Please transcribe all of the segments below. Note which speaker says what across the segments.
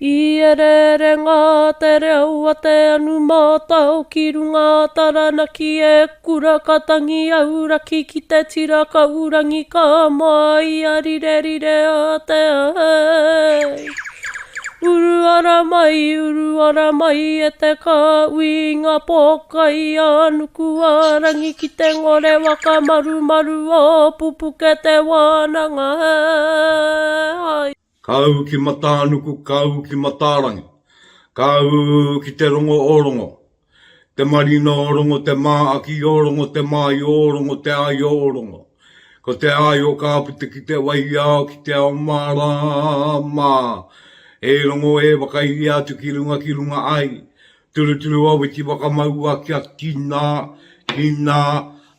Speaker 1: I ereere ngā te reo a te anu mātao ki runga a Taranaki e kura ka tangi auraki ki te tira kaurangi ka moa i a rirerire a te ahei. Uru ara mai, uru ara mai e te kāhui i ngā pōkai a nuku a rangi ki te ngore waka marumaru o Pupuke te wānanga hei.
Speaker 2: Ka ū ki Matānuku, ka ū ki Matārangi, ka ū ki te rongo o Rongo, te marina o Rongo, te māaki o Rongo, te māio o Rongo, te āio o Rongo. Ko te āio ka puta ki te waiao, ki te ao mārama. E Rongo e, whakairia atu ki runga ki runga ai, turuturu awiti whakamaua kia tina, tina,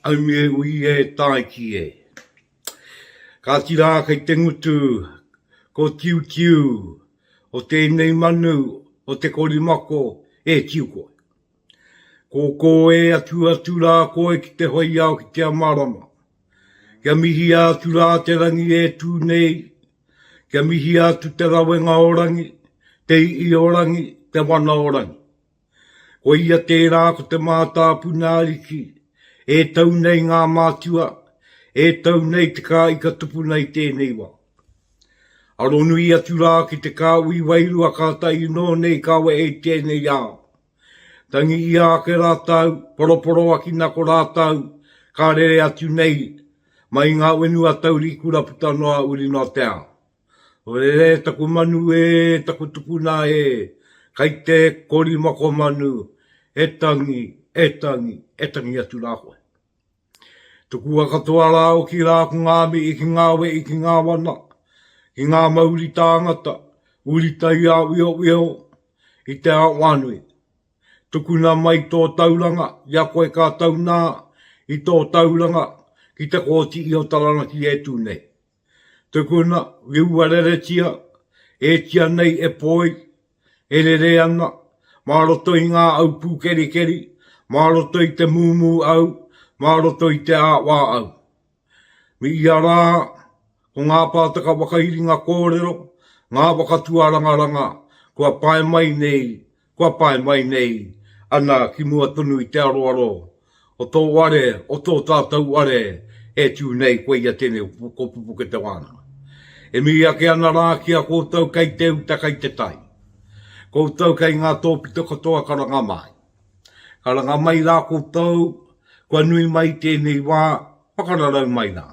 Speaker 2: aumie ui e, tāiki e. Kāti rā kei te ngutu ko Tiutiu o tēnei manu o te korimako e tiu koe. Kōkō e atu atu rā koe ki te whai ao ki te marama. Kia mihia atu rā te rangi e tū nei, kia mihia atu te rawenga o Rangi, te i'i o Rangi, te wana o Rangi. Koia tērā ko te mātāpuna ariki, e tau nei ngā mātua, e tau nei te kāika tupuna i tēnei wā. Aronui atu rā ki te kāhui wairua kātahi nō nei ka wehe i tēnei ao. Tangi ia ake rātou, poroporoakina ko rātou, ka rere atu nei mai ngā whenua taurikura puta noa uri noa te ao. Rere taku manu e, taku tupuna e, Kai te korimako manu, e tangi, e tangi, e tangi atu rā koe. Tukua katoa rā oki rā ko ngā mihi ki ngā wehi ki ngā wana, ki ngā mauri tāngata, uri taiāwhiowhio i te ao whānui. Tukuna mai tō tauranga, i a koe ka tau nā i tō tauranga ki te kōti i o Taranaki e tū nei. Tukuna, whiua reretia, ētia nei e poi, e rere ana, mā roto i ngā au pūkerikeri, mā roto i te mūmū au, mā roto i te āwā au. Me ia rā, ko ngā pātaka whakairinga kōrero, ngā waka tuarangaranga, kua pae mai nei Kua pae mai nei ana ki mua tonu i te aroaro o tō ware, o tō tātou ware e tū nei koia tēnei ko Pupuke te Wānanga. E mihi ake ana rā ki a koutou kei te uta kei te tai. Koutou kei ngā tōpito katoa karanga mai. Karanga mai rā koutou, kua nui mai tēnei wā, whakararau mai rā.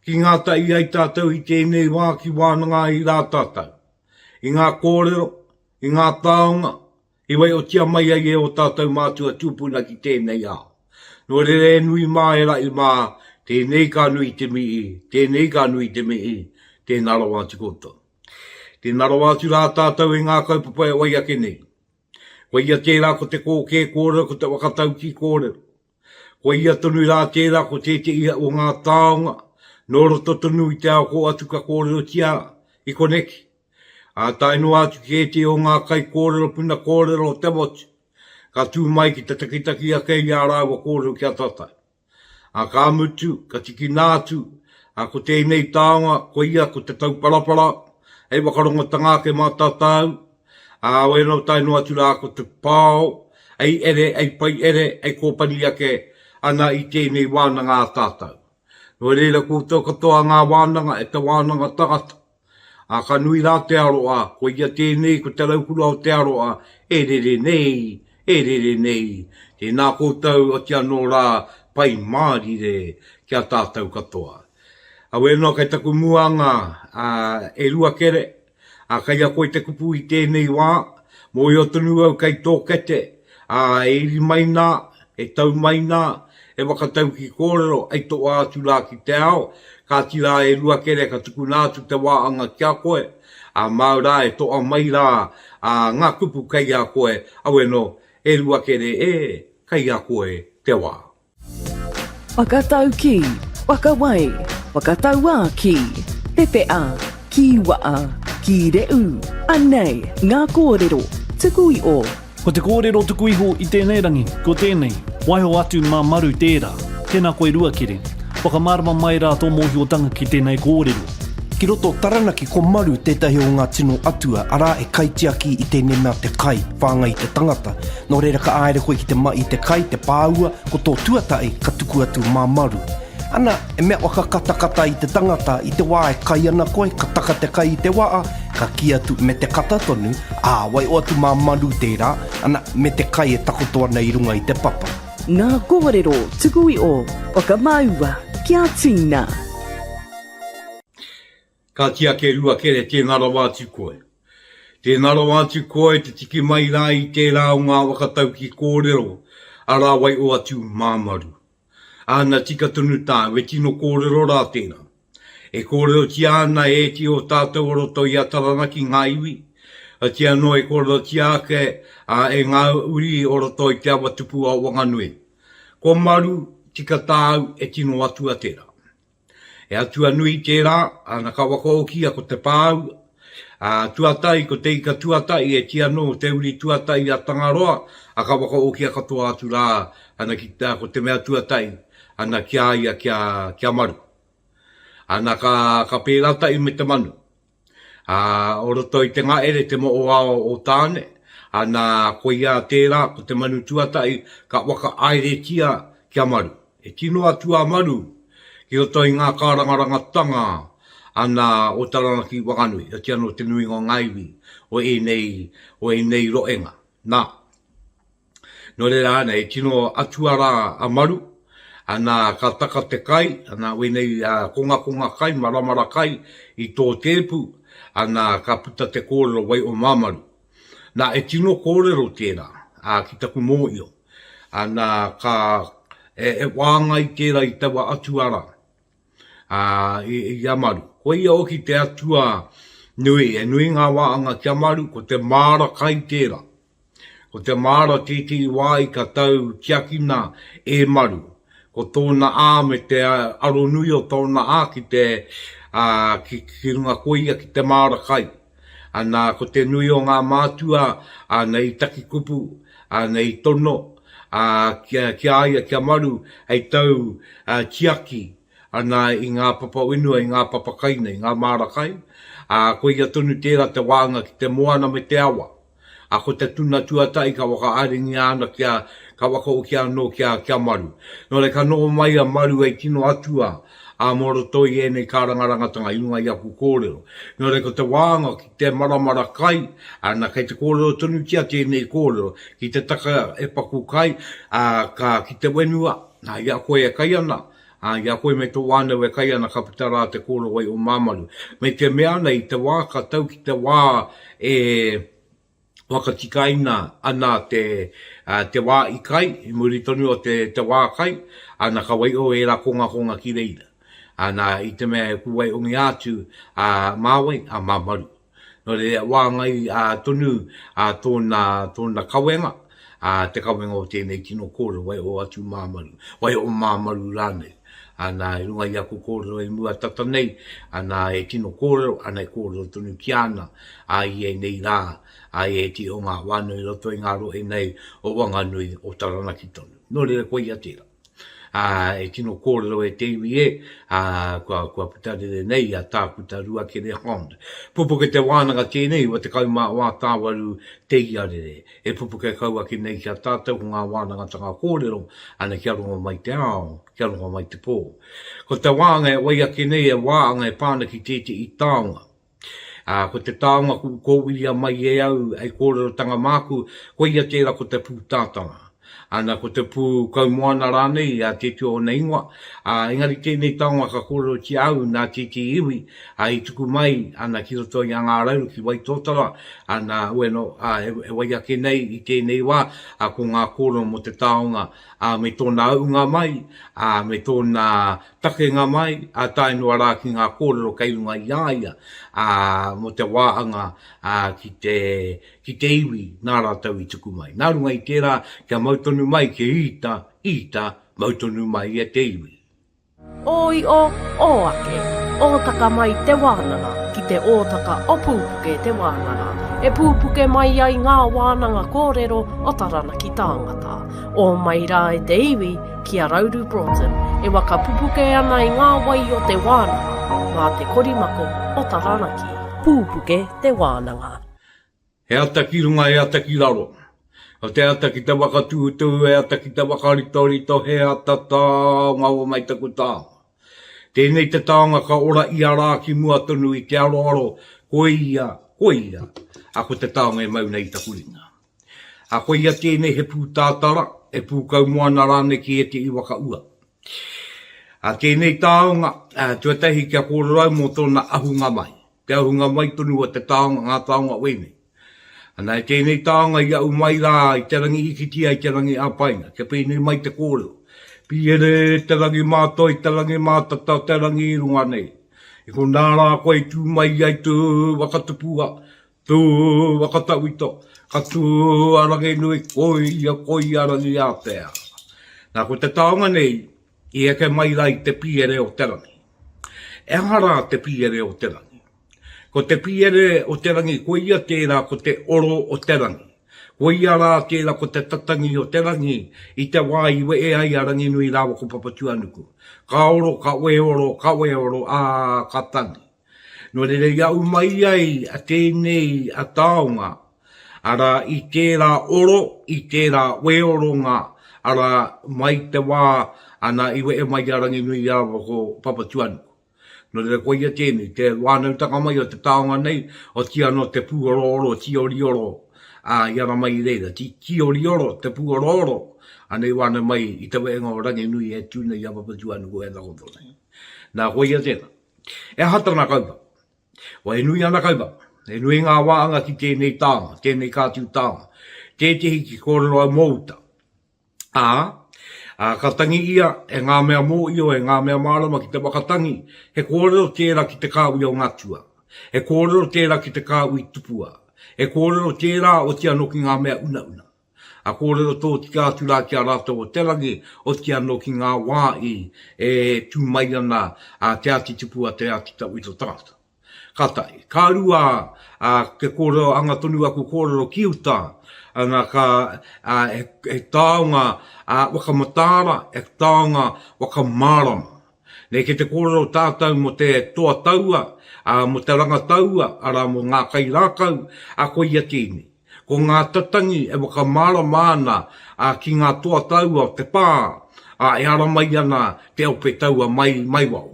Speaker 2: Ki ngā tahi ai tātou i tēnei wā ki wānanga ai rā tātou. I ngā kōrero, i ngā taonga i waihotia mai ai e ō tātou mātua tūpuna ki tēnei ao. Nō reira e nui mā e rahi mā, tēnei ka nui te mihi, tēnei ka nui te mihi, tēnā rawa atu koutou. Tēnā rawa atu rā tātou e ngā kaupapa e wai ake nei. Koia tērā ko te kōkē kōrero, ko te whakataukī kōrero. Koia tonu rā tērā ko tētehi o ngā taonga nō roto tonu i te ao kō atu ka kōrerotia i koneki. Ā, tae noa atu ki ētehi o ngā kaikōrero puna kōrero o te motu, ka tū mai ki te takitaki ake i ā rāua kōrero ki a tātou. Ā, ka mutu, ka tikina atu, ā, ko tēnei taonga, koia ko te tauparapara, hei whakarongotanga ake mā tātou, ā, wēnō tae noa atu rā ko te pao, hei ere, hei pai ere, hei kōpani ake ana i tēnei wānanga a tātou. Nō reira koutou katoa ngā wānanga e te wānanga tangata, Ā, ka nui rā te aroha, koia tēnei ko te raukura o te aroha e rere nei, e rere nei. Tēnā koutou, oti anō rā, pai mārire ki a tātou katoa. Auē noa kei taku muanga, ā, e Ruakere, ā, kei a koe te kupu i tēnei wā, mōhio tonu au kei tō kete, ā, e iri mai nā, e tau mai nā, e whakatauki kōrero, ei toa atu rā ki te ao, kāti rā e Ruakere ka tukuna atu te wāhanga ki a koe, ā, māu rā e toa mai rā, ā, ngā kupu kei a koe, awe nō, e Ruakere e, kei a koe te wā.
Speaker 3: Whakataukī, whakawai, whakatauākī, pepeha, kīwaha, kīrehu, anei ngā kōrero tuku iho.
Speaker 4: Ko te kōrero tuku iho i tēnei rangi, ko tēnei, waiho atu mā Maru tērā. Tēnā koe Ruakere. Whakamārama mai rā tō mōhiotanga ki tēnei kōrero.
Speaker 5: Ki roto o Taranaki ko Maru tētahi o ngā tino atua, arā e kaitiaki i tēnei mea te kai, whāngai i te tangata. Nō reira ka āere koe ki te ma i te kai, te pāua, ko tō tuatahi ka tuku atu mā Maru. Ana, e mea whakakatakata i te tangata, i te wā e kai ana koe, ka taka te kai i te waa, ka kī atu me te kata tonu, ā, waiho atu mā Maru tērā, ana, me te kai e takoto ana i runga i te papa.
Speaker 3: Ngā kōrero tuku iho, whakamāua kia tīna.
Speaker 2: Ka tiake Ruakere, tēnā rawa atu koe. Tēnā rawa atu koe te tiki mai rā i tērā o ngā whakatauki kōrero, arā waiho atu Māmaru. Āna tika tonu tāu, e tino kōrero rā tērā. E kōrerotia ana e ēti o tātou o roto i a Taranaki ngā iwi, otiia anō e kōrerotia ake e ngā uri o roto i te awa tupu o Wanganui. Ko Maru, tika tāu, e tino atua tērā. He atua nui tērā, ana ka whakaokia ko te pāua, ā, tuatahi ko te ika tuatahi e kī anō te uri tuatahi a Tangaroa, ā, ka whakaokia katoa atu rā, ana ki, ā, ko te mea tuatahi, ana ki a ia kia, kia maru. Ana ka, ka pērā tahi me te manu. Ā, o roto i te ngaere te moʻoao o Tāne, ā, nā, koia tērā, ko te manu tuatahi ka whakahaeretia kia maru. E tino atu a Maru ki roto i ngā kārangarangatanga ana o Taranaki Whanganui, otirā anō te nuinga o ngā iwi o ēnei, o ēnei rohenga. Nā. Nō reira ana, e tino atua rā a Maru, ana ka taka te kai, ana wēnei kongakonga kai, maramara kai i tō tēpu, ana ka puta te kōrero wai o Māmaru. Nā, e tino kōrero tērā, ā, ki taku mōhio, ana ka, e, e wāngai tērā i taua atua rā, ā, i, i a Maru. Koia hoki te atua nui, e nui ngā wāhanga ki a Maru, ko te māra kai tērā. Ko te māra tētehi wā i ka tau tiakina e Maru. Ko tōna ā me te aronui o tōna ā ki te, ā, ki, ki runga koia ki te māra kai. Ana, ko te nui o ngā mātua, ana i taki kupu, ana i tono, ā, ki, ki a ia, ki a Maru, hei tau, ā, tiaki, ana i ngā papa whenua, i ngā papa kai nei, ngā māra kai, ā, koia tonu tērā te wānga ki te moana me te awa. A ko te tuna tuatahi ka whakahaerengia ana kia, ka whakahokia anō kia, kia Maru. Nō reira, ka noho mai a Maru hei tino atua, ā, mō roto i ēnei kārangarangatanga i runga i aku kōrero. Nō reira, ko te wānga ki te maramara kai, ana, kei te kōrero tonutia tēnei kōrero, ki te taka e paku kai, ā, ka, ki te whenua, nā, i a koe e kai ana, Ā, i a koe me tō whānau e kai ana ka puta rā te kōrowai o Māmaru. Me te mea ana i te wā ka tau ki te wā e whakatikaina ana te, te wā i kai, i muri tonu o te, te wā kai, ana ka waiho ērā kongakonga ki reira. Ana, i te mea e kūwaihongia atu a Māwai, a Māmaru. Nō reira, wāngai tonu tōna, tōna kawenga, te kawenga o tēnei tino kōrero, waiho atu Māmaru, waiho Māmaru rānei. Ana, i runga i aku kōrero i mua tata nei, ana, e tino kōrero, ana e kōrero tonu ki ana, ā, i ēnei rā, ā, i ētehi o ngā whānau i roto i ngā rohe nei o Wanganui, o Taranaki tonu. Nō reira, koia tērā. Ā, e tino kōrero e te iwi e, ā, kua, kua puta rere nei a Tākuta Ruakere Hond. Pupuke te wānanga tēnei, 94 tāwaru te iarere. E pupuke kau ake nei ki a tātou ko ngā wānangatanga kōrero, ana kia rongo mai te ao, kia rongo mai te pō. Ko te wānga e wai ake nei e wāanga e pā ana ki tētehi taonga. Ā, ko te taonga ku kōwiria mai e au hei kōrerotanga māku, koia tērā ko te pūtātanga. Ana, ko te pū kaumoana rānei, ā, tēti o ōna ingoa. Ā, engari tēnei taonga ka kōrerotia au nā tēti iwi, ā, i tuku mai, ana, ki roto i a Ngā Rauru ki Waitōtara, ana, bueno, ā, e, e wai ake nei i tēnei wā, ā, ko ngā kōrero mō te taonga, ā, me tōna aunga mai, ā, me tōna takenga mai, ā, tae noa rā ki ngā kōrero kei runga i a ia, ā, mō te wāhanga, ā, ki te, ki te iwi nā rātou i tuku mai. Nā runga i tērā, kia mau tonu mai ki ita, ita, mau tonu mai e te iwi.
Speaker 1: Ō io, ō ake, ōtaka mai te wānanga ki te ōtaka o Pūpuke te wānanga, e pūpuke mai ai ngā wānanga kōrero o Taranaki tāngata. Ō mai rā e te iwi, ki a Rauru Broughton, e waka pupuke ana i ngā wai o te wānanga, mā te korimako. o Taranaki. Pūpuke te wānanga.
Speaker 2: He ata ki runga, he ata ki raro. Ko te ata ki te waka tūtū, he ata ki te waka ritorito, he ata taonga o mai taku taonga. Tēnei te taonga ka ora ia rā ki mua tonu i te aroaro, koia, koia, a ko te taonga e mau nei taku ringa. A koia tēnei he pūtātara, e pūkaumoana rānei ki ētehi waka ua. A tēnei taonga, tuatahi kia kōrero au mō tōna ahunga mai. Te ahunga mai tonu o te taonga, ngā taonga wēnei. Ana, e tēnei taonga i ahu mai rā i te rangi ikitia i te rangi āpaina, kia pēnei mai te kōrero. Pīere te rangi mātoi, te rangi mātata, te rangi i runga nei. I konā rā koe i tū mai ai tū waka tupua, tū waka tawhito, ka tū a Ranginui, koia, koia Rangiātea. Nā, ko te taonga nei i eke mai rā i te pīere o te rangi. E aha rā te pīere o te rangi? Ko te pīere o te rangi koia tērā ko te oro o te rangi. Koia rā tērā ko te tatangi o te rangi i te wā i wehe ai a Ranginui rāua ko Papatūānuku. Ka oro, ka weoro, ka weoro, ā, ka tangi. Nō reira i ahu mai ai a tēnei a taonga, arā, i tērā oro, i tērā weoronga, arā, mai te wā, ana, i wehe mai a Ranginui rāua ko Papatūānuku. Nō reira koia tēnei, te whānautanga mai o te taonga nei, otiia anō te pūorooro, tīorioro, ā, i ara mai i reira, tī, tīorioro, te pūorooro, anei whānau mai i te wehenga o Ranginui e tū nei i a Papatūānuku e takoto nei. Nā, koia tēnā. E aha tana kaupapa? Wā, e nui ana kaupapa. E nui ngā wāhanga ki tēnei taonga, tēnei kātū taonga. Tētehi ki kōrero au mō uta. Ā, ā, ka tangi ia e ngā mea mōio, e ngā mea mārama ki te waka tangi, he kōrero tērā ki te kāhui o ngā atua, he kōrero tērā ki te kāhui tupua, he kōrero tērā oti anō ki ngā mea unauna. A kōrero tōtika atu rā ki a rātou o te rangi, oti anō ki ngā wā i e tū mai ana a Te Āti Tupua, Te Āti Tauito tangata. Ka tahi. Ka rua, ā, ke kōrero anga tonu aku kōrero ki uta, ana ka, ā, he, he taonga, ā, waka mataara, he taonga waka mārama. Nei kei te kōrero tātou mō te toa taua, ā, mō te ranga taua, arā, mō ngā kairākau, ā, koia tēnei. Ko ngā tatangi e whakamārama ana ā, ki ngā toa taua o te pā, ā, e ara mai ana te ope taua mai, mai waho.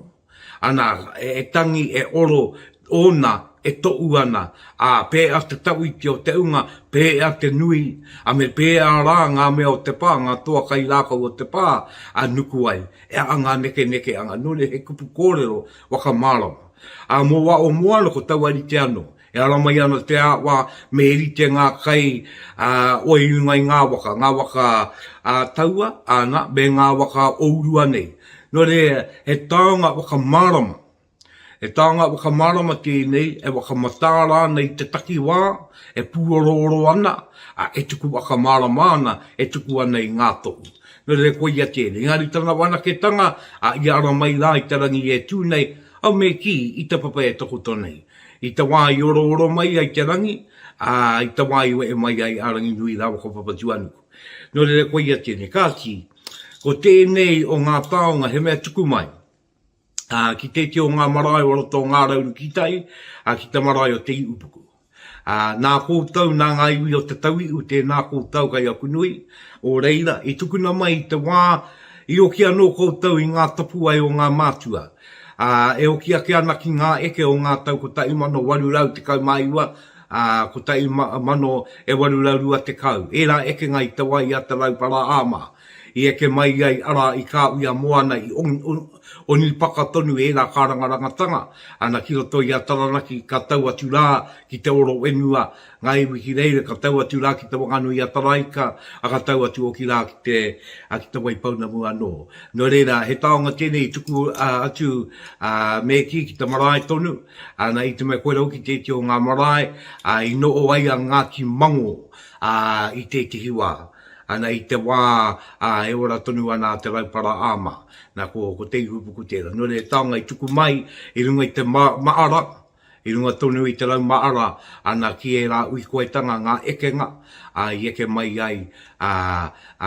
Speaker 2: Ana, e tangi, e oro ōna e toʻu ana, ā, pēa te tawhiti o te unga, pēa te nui, ā, me pēa rā ngā mea o te pā, ngā toa kairākau o te pā, ā, nuku ai, e aha ngā nekenekeanga, nō reira he kupu kōrero whakamārama. Ā, mō wā o moana ko taua rite anō, E ara mai ana te wā me rite ngā kai oi i runga i ngā waka, ngā waka taua, āna, me ngā waka ourua nei. Nō reira, he taonga whakamārama, he taonga whakamārama tēnei e whakamataara ana i te takiwā, e pūorooro ana, ā, e tuku whakamārama ana, e tuku ana i ngā tohu. Nō reira, koia tēnei. Engari tana whanaketanga, ā, i ara mai rā i te rangi e tū nei, au me kī, i te papa e takoto nei. I te wā i orooro mai ai te rangi, ā, i te wā i wehe mai ai a Ranginui rāua ko Papatūānuku. Nō reira, koia tēnei. Kāti, ko tēnei o ngā taonga he mea tuku mai, ā, ki tētehi o ngā marae o roto o Ngā Rauru ki tai, ā, ki te marae o Te Iupuku. Ā, nā koutou, nā ngā iwi o Te Tauihu, tēnā koutou kai aku nui, o reira, i tukuna mai i te wā i oki anō koutou i ngā tapuwae o ngā mātua, ā, e oki ake ana ki ngā eke o ngā tau 1819, ā, 1820, ērā ekenga i te wā i a Te Rauparaha mā, i eke mai ai, arā, i kā uia moana i Onipaka tonu ērā kārangarangatanga, ana ki roto i a Taranaki ka tau atu rā ki te oro whenua, ngā iwi ki reira ka tau atu rā ki Te Wanganui-a-Taraika, a ka tau atu hoki rā ki te, ki Te Waipounamu anō. Nō reira, he taonga tēnei i tuku atu me kī ki te marae tonu, ana i te mea koira hoki tētehi o ngā marae i noho ai a Ngāti Mango i tētehi wā. Ana i te wā e ora tonu ana a Te Raupara Āma, nā ko, ko Te Ihupuku tērā. Nō reira, he taonga i tuku mai i runga i te ma, maara, i runga tonu i te rau maara, ana ki ērā uikoetanga, ngā ekenga, ā, i eke mai ai, ā,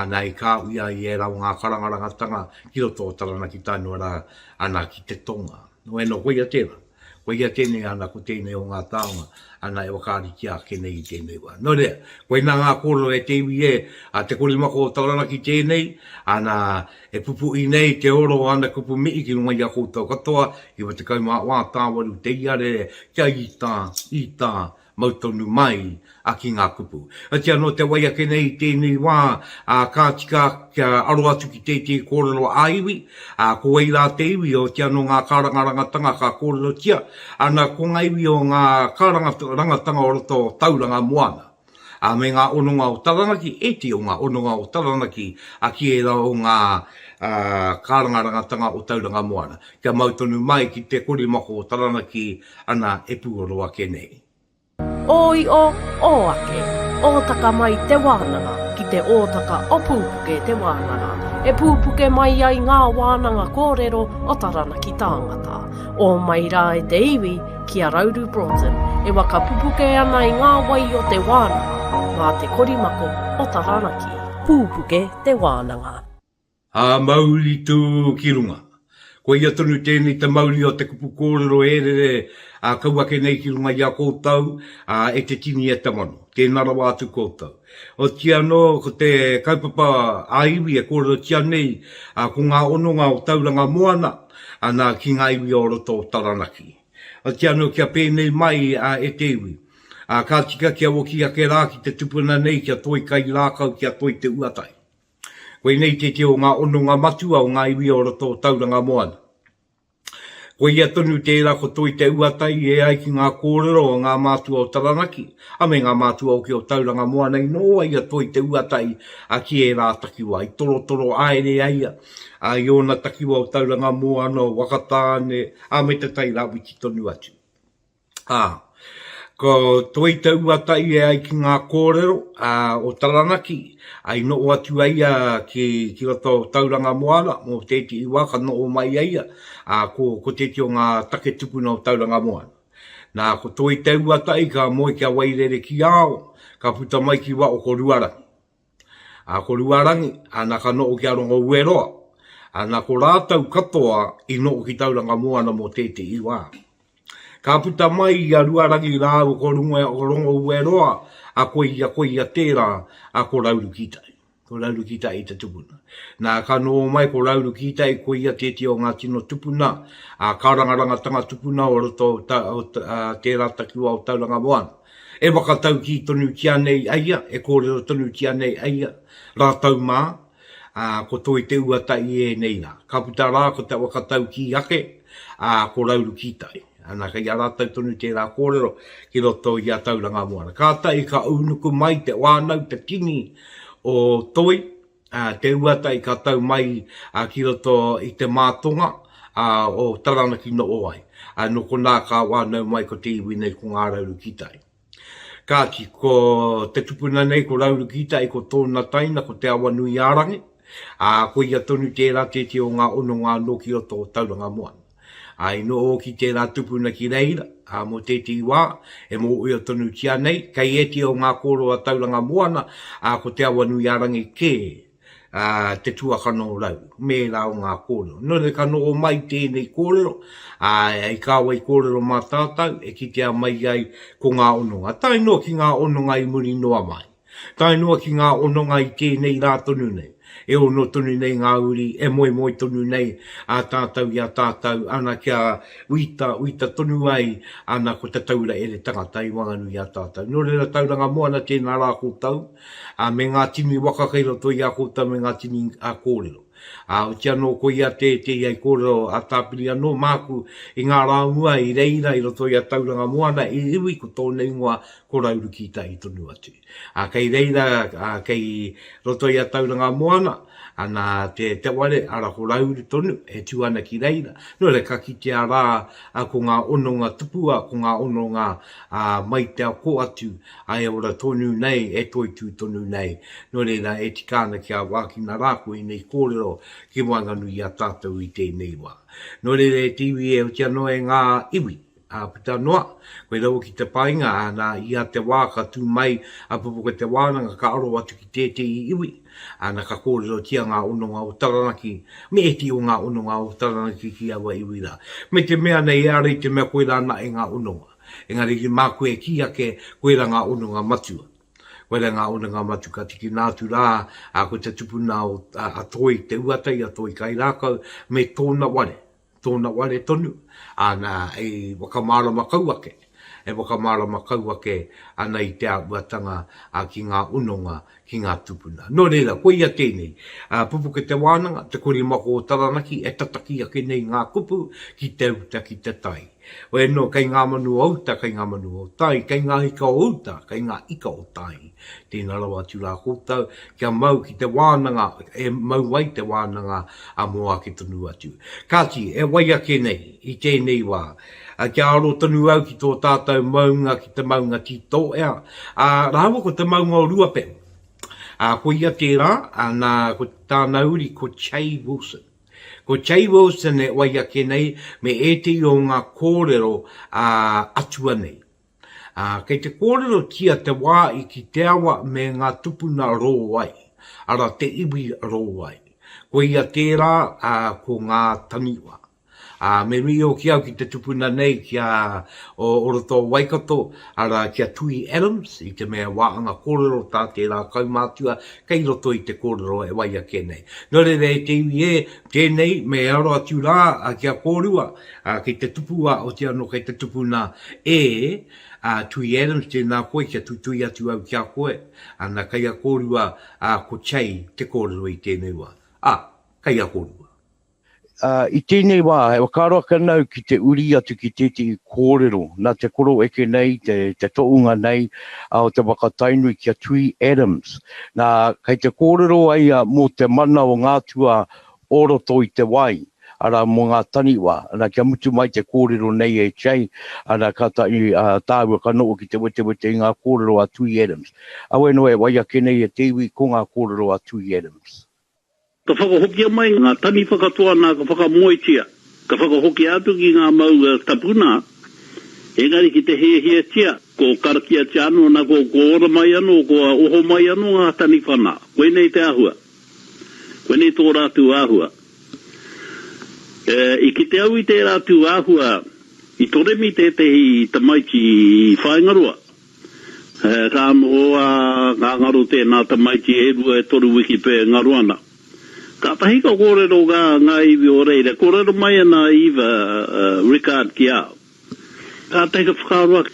Speaker 2: ana i kāuia i ērā o ngā karangarangatanga ki roto o Taranaki tae noa rā, ana ki te tonga. Nō ēnō, koia tērā. Koia tēnei ana ko tēnei o ngā taonga ana e whakaaritia ake nei i tēnei wā. Nō reira, koinā ngā kōrero e te iwi e, a Te Korimako o Taranaki tēnei, ana e pupuʻi nei te oro o ana kupu mihi ki runga i a koutou katoa, 94 tāwaru te iarere kia ita, ita, mau tonu mai a ki ngā kupu. Oti anō te wai ake nei i tēnei wā, ā, ka tika kia aro atu ki tētehi kōrero ā-iwi, ā, ko wai rā te iwi, oti anō ngā kārangarangatanga ka kōrerotia, ana ko ngā iwi o ngā kārangarangatanga o roto o Tauranga Moana, ā, me ngā hononga o Taranaki, ētehi o ngā hononga o Taranaki, ā, ki ērā o ngā, ā, kārangarangatanga o Tauranga Moana, kia mau tonu mai ki te korimako o Taranaki, ana e pūoro ake nei.
Speaker 1: Ō io, ō ake, ōtaka mai te wānanga ki te ōtaka o Pūpuke te wānanga, e pūpuke mai ai ngā wānanga kōrero o Taranaki tāngata. Ō mai rā e te iwi ki a Rauru Broughton e waka pupuke ana i ngā wai o te wānanga mā te korimako o Taranaki. Pūpuke te wānanga.
Speaker 2: Ā, mauri tū ki runga. Koia tonu tēnei te mauri o te kupu kōrero e rere ā kau ake nei ki runga i a koutou, ā, e te tini e te mano. Tēnā rawa atu koutou. Otiia anō, ko te kaupapa ā-iwi e kōrerotia nei, ā, ko ngā hononga o Tauranga Moana, ana, ki ngā iwi o roto o Taranaki. Otiia anō, kia pēnei mai, ā, e te iwi, ā, ka tika kia oki ake rā ki te tupuna nei, kia toi kai rākau, kia toi te uatai. Koinei tētehi o ngā hononga matua o ngā iwi o roto o Tauranga Moana. Koia tonu tērā ko Toi Te Uatai e ai ki ngā kōrero o ngā mātua o Taranaki, a me ngā mātua hoki o Tauranga Moana i noho ai a Toi Te Uatai a ki ērā takiwā, i torotoro haere ai ia i ōna takiwā o Tauranga Moana, o Whakatāne, a me Te Tai Rāwhiti tonu atu. Ā, ko Toi Te Uatai e ai ki ngā kōrero ā, o Taranaki, ā, i noho atu ai ia ki, ki roto o Tauranga Moana, mō tētehi wā ka noho mai ai ia, ā, ko, ko tētehi o ngā take tupuna o Tauranga Moana. Nā, ko Toi Te Uatai ka moe ki a Wairere ki Ao, ka puta mai ki waho ko Ruarangi. Ā, ko Ruarangi, ā, nā ka noho ki a Rongoueroa, ā, nā ko rātou katoa i noho ki Tauranga Moana mō tētehi wā. Ka puta mai i a Ruarangi rāua ko Rongoueroa, ā, ko ia, ko ia tērā, ā, ko Raurukītahi. Ko Raurukītahi te tupuna. Nā, ka noho mai ko Raurukītahi, ko ia tētehi o ngā tino tupuna, ā, kārangarangatanga tupuna o roto o, o, ā, tērā takiwā o Tauranga Moana. E whakataukī tonutia nei a ia, e kōrero tonutia nei a ia, rātou mā, ā, ko Toi Te Uata i ēnei rā. Ka puta rā ko te whakataukī ake, ā, ko Rauru Kītai. Ana, kei a rātou tonu tērā kōrero ki roto i a Tauranga Moana. Kātahi ka ūnuku mai te whānau, te tini o Toi, ā, Te Uata i ka tau mai ki roto i te mātonga, ā, o Taranaki noho ai. Ā, nō konā ka whānau mai ko te iwi nei ko Ngā Rauru Kītai. Kāti, ko te tupuna nei ko Rauru Kītai, ko tōna taina ko Te Awanuiārangi, ā, ko ia tonu tērā tētehi o ngā hononga anō ki roto o Tauranga Moana. Ā, i noho hoki tērā tupuna ki reira, ā, mō tētehi wā, e mōhio tonutia nei, kei ētehi o ngā kōrero a Tauranga Moana, ā, ko Te Awanuiārangi kē, ā, te tuakana o Rauru, me ērā o ngā kōrero. Nō reira, ka noho mai tēnei kōrero, ā, i kāwai kōrero mā tātou, e kitea mai ai ko ngā hononga. Tae noa ki ngā hononga i muri noa mai. Tae noa ki ngā hononga i tēnei rā tonu nei. E ono tonu nei ngā uri, e moemoe tonu nei a tātou i a tātou, ana kia uita, uita tonu ai, ana ko te taura ere tangata i waenganui i a tātou. Nō reira, Tauranga Moana, tēnā rā koutou. Ā, me ngā tini waka kei roto i a koutou me ngā tini kōrero. Ā, oti anō koia tētehi hei kōrero a Tāpiri anō māku i ngā rā o mua i reira i roto i a Tauranga Moana i iwi ko tōna ingoa ko Rauru Kītahi tonu atu. Ā, kei reira, ā, kei roto i a Tauranga Moana, ana te, te ware, ara ko Rauru tonu e tū ana ki reira. Nō reira, ka kitea rā, ā, ko ngā hononga tupua, ko ngā hononga, ā, mai te ako atu, Ā, e ora tonu nei, e toitū tonu nei. Nō reira, e tika ana kia wākina rā ko ēnei kōrero ki waenganui i a tātou i tēnei wā. Nō reira, e te iwi, e oti anō e ngā iwi. Ā, puta noa, koe rawa ki te painga, ā, nā, ia te wā ka tū mai a Pupuke Te Wānanga ka aro atu ki tētehi iwi, ā, nā, ka kōrerotia ngā hononga o Taranaki, me ētehi o ngā hononga o Taranaki ki aua iwi rā. Me te mea nei, ehara i te mea koirā nae ngā hononga, engari māku e kī ake, koirā ngā hononga matua. Koirā ngā hononga matua ka tikina atu rā, ā, ko te tupuna o, a Toi Te Uata i a Toi Kairākau me tōna ware. Tōna ware tonu, āna, i whakamārama kau ake, e whakamārama kau ake ana i te āhuatanga ki ngā hononga ki ngā tūpuna. Nō reira, koia tēnei, Pupuke te wānanga, te korimako o Taranaki e tataki ake nei ngā kupu ki te uta, ki te tai. Hoi anō, kei ngā manu o uta, kei ngā manu o tai, kei ngā ika o uta, kei ngā ika o tai. Tēnā rawa atu rā koutou, kia mau ki te wānanga, e mau ai te wānanga a mō ake tonu atu. Kāti, e wai ake nei i tēnei wā, kia aro tonu au ki tō tātou maunga, ki te maunga Tītōea, ā, rāua ko te maunga o Ruapehu. Ā, ko ia tērā, ā, nā, ko tāna uri ko Che Wilson. Ko Che Wilson e wai ake nei me ētehi o ngā kōrero ā, atua nei. Ā, kei te kōrerotia te wā i ki te awa me ngā tupuna rōai, arā, te iwi rōai. Koia tērā, ā, ko ngā taniwha. Ā, me mihi hoki au ki te tupuna nei ki a, o, o roto o Waikato, arā, ki a Tui Adams, i te mea wāhanga kōrero tā tērā kaumātua kei roto i te kōrero e wai ake nei. Nō reira e te iwi e, tēnei me aro atu rā ki a kōrua, Ā, kei te tupu a, otirā anō kei te tupu nā e, ā, Tui Adams, tēnā koe, kia tuitui atu au ki a koe, ana, kei a kōrua, ā, ko Chey te kōrero i tēnei wā. Ā, kei a kōrua.
Speaker 5: Ā, i tēnei wā, e whakaaro ake ana au ki te uri atu ki tētehi kōrero nā te koroeke nei, te, te tohunga nei o te waka Tainui ki a Tui Adams. Nā, kei te kōrero a ia mō te mana o ngā atua o roto i te wai, arā, mō ngā taniwha, ana, kia mutu mai te kōrero nei e Jay, ana, kātahi tāua ka noho ki te wetewete i ngā kōrero a Tui Adams. Auē noa e wai ake nei e te iwi ko ngā kōrero a Tui Adams.
Speaker 6: Ka whakahokia mai ngā taniwha katoa nā ka whakamoetia, ka whakahokia atu ki ngā maunga tapu nā, engari ki te hiahiatia, ko karakiatia anō nā, ko ora mai anō, ko oho mai anō ngā taniwha nā. Koinei te āhua. Koinei tō rātou āhua. E, i kite au i tērā tū āhua, i toremi tētehi tamaiti i Whāingaroa. E, ka noho a, ka ngaro tēnā tamaiti e rua e toru wiki pea e ngaro ana. Kātahi ka kōrero ngā, ngā iwi o reira, kōrero mai ana a Eva Rickard ki a au. Kātahi ka whakaaro ake,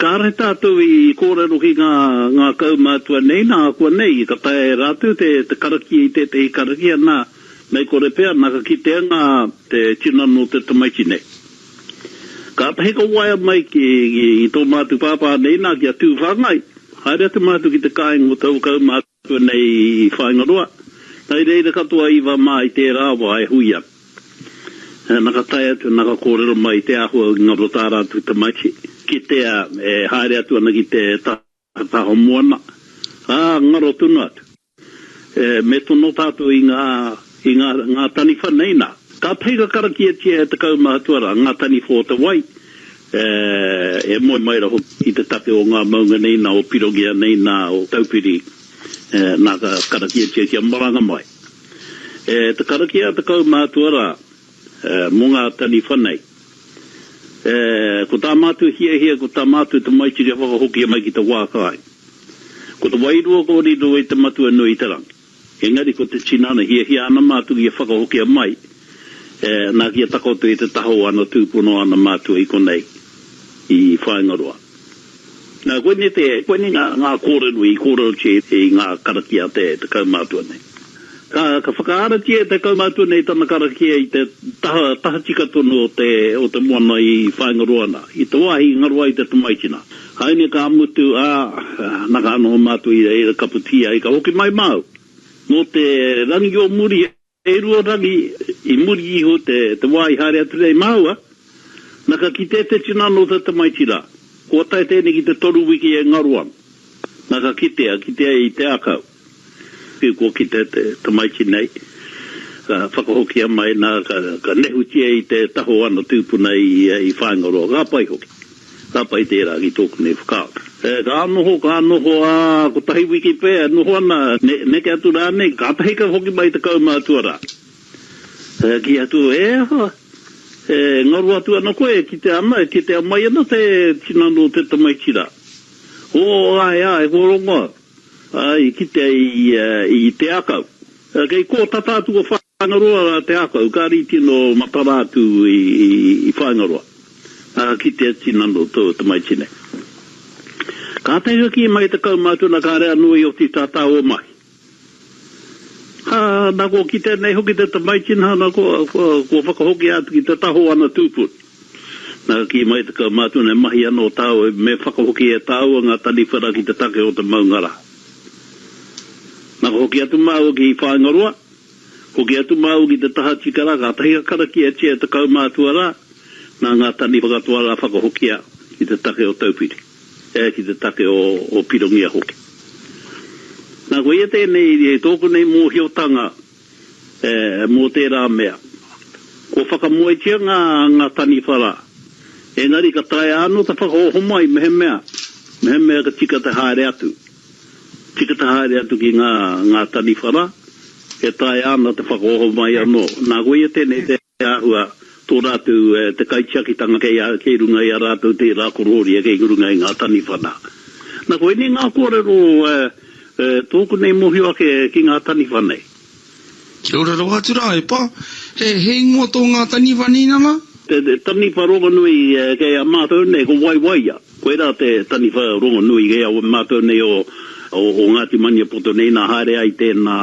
Speaker 6: kāre tātou i kōrero ki ngā, ngā kaumātua nei, nā, akuanei, ka taea e rātou te, te karakia i tētehi karakia, nā, mei kore pea, nā, ka kitea ngā, te tinana o te tamaiti nei. Kātahi ka waea mai ki, ki, ki tō mātou pāpā nei, nā, ki a Tūwhāngai, haere atu mātou ki te kāinga o taua kaumātua. Nei i Whāingaroa, nā i reira katoa a Iva mā i tērā wā e hui ana. Na ka tae atu, na ka kōrero mai i te āhua i ngaro tā rātou tamaiti, kitea e haere atu ana ki te taha moana, ā, ngaro tonu atu. E, me tono tātou i ngā, i ngā, ngā taniwha nei nā. Kātahi ka karakiatia e te kaumātua rā, ngā taniwha o te wai, E moe mai ra hoki i te take o nga maunga nei na o Pirongia nei na o Taupiri na ka karakiatia kia maranga mai. E te karakia a te kaumātua ra mo nga taniwha nei. E ko tā mātou hiahia ko tā mātou tamaiti kia whakahokia mai ki te wā kāinga. Ko te wairua ko riro i te Matua nui i te rangi. Engari ko te tinana hiahia ana mātou kia whakahokia mai, e, nā kia takoto i te taha o ana tūpono ana mātua i konei, i Whāingaroa. Nā, koinei te, koinei ngā, ngā kōrero i kōrerotia i ngā karakia a te, te kaumātua nei. Ka, ka whakaaratia e te kaumātua nei tana karakia i te taha, tahatika tonu o te, o te moana i Whāingaroa nā, i te wāhi i ngaro ai te tamaiti nā. Haere ka mutu, ā, na ka noho mātou i reira ka putī ai, ka hoki mai māu. Nō te rangi o muri, e rua rangi i muri iho te, te wā i haere atu nei māua, na ka kitea te tinana o te tamaiti rā. Kua tae tēnei ki te toru wiki e ngaro ana. Na ka kitea, kitea i te ākau. Kua kitea te tamaiti nei. Ka whakahokia mai nā, ka, ka nehutia i te taha o ana tūpuna i, i Whāingaroa. Ka pai hoki. Ka pai tērā ki tōku nei whakaaro. E, ka noho, ka noho, ā, kotahi wiki pea e noho ana, ne, neke atu rānei, kātahi ka hoki mai te kaumātua rā. E, kī atu, e aha, e, ngaro atu ana koe, e kitea ana, e kitea mai ana te tinana o te tamaiti rā. Ō, āe, āe, kua rongo au. Ā, i kitea i, i te akau. Kei kō tata atu o Whāingaroa rā te akau, kāre i tino matara atu i Whāingaroa. Ā, ka kitea tinana o tō tamaiti nei. Kātahi ka kī mai te kaumātua nā kāre anō i oti tā tāua mahi. Ā, nā kua kitea nei hoki te tamaiti nā, nā kua, kua, kua whakahokia atu ki te taha o ana tūpuna. Nā ka kī mai te kaumātua nei, mahi anō tāua, me whakahoki e tāua ngā taniwha rā ki te take o te maunga rā. Na ka hoki atu māua ki Whāingaroa, hoki atu māua ki te tahatika rā, kātahi ka karakiatia e te kaumātua rā, nā ngā taniwha katoa rā whakahokia ki te take o Taupiri, e, ki te take o, o Pirongia hoki. Nā, koia tēnei, tōku nei mōhiotanga, e, mō tērā mea. Kua whakamoetia ngā, ngā taniwha rā. Engari ka taea anō te whakaoho mai mehemea, mehemea ka tika te haere atu. Tika te haere atu ki ngā, ngā taniwha rā, e taea ana te whakaoho mai anō. Nā, koia tēnei te āhua, tō rātou, te kaitiakitanga kei a, kei runga i a rātou tērā korōria kei runga i ngā taniwha nā. Nā, koinei ngā kōrero, e, tōku nei mōhio ake ki ngā taniwha nei.
Speaker 7: Kia ora rawa atu rā, e pa. He, he ingoa tō ngā taniwha nei nana?
Speaker 6: Te, te taniwha rongonui kei a mātou nei, ko Waiwaia. Koirā te taniwha rongonui kei a mātou nei o, o, o Ngāti Maniapoto nei, nā haere ai tēnā,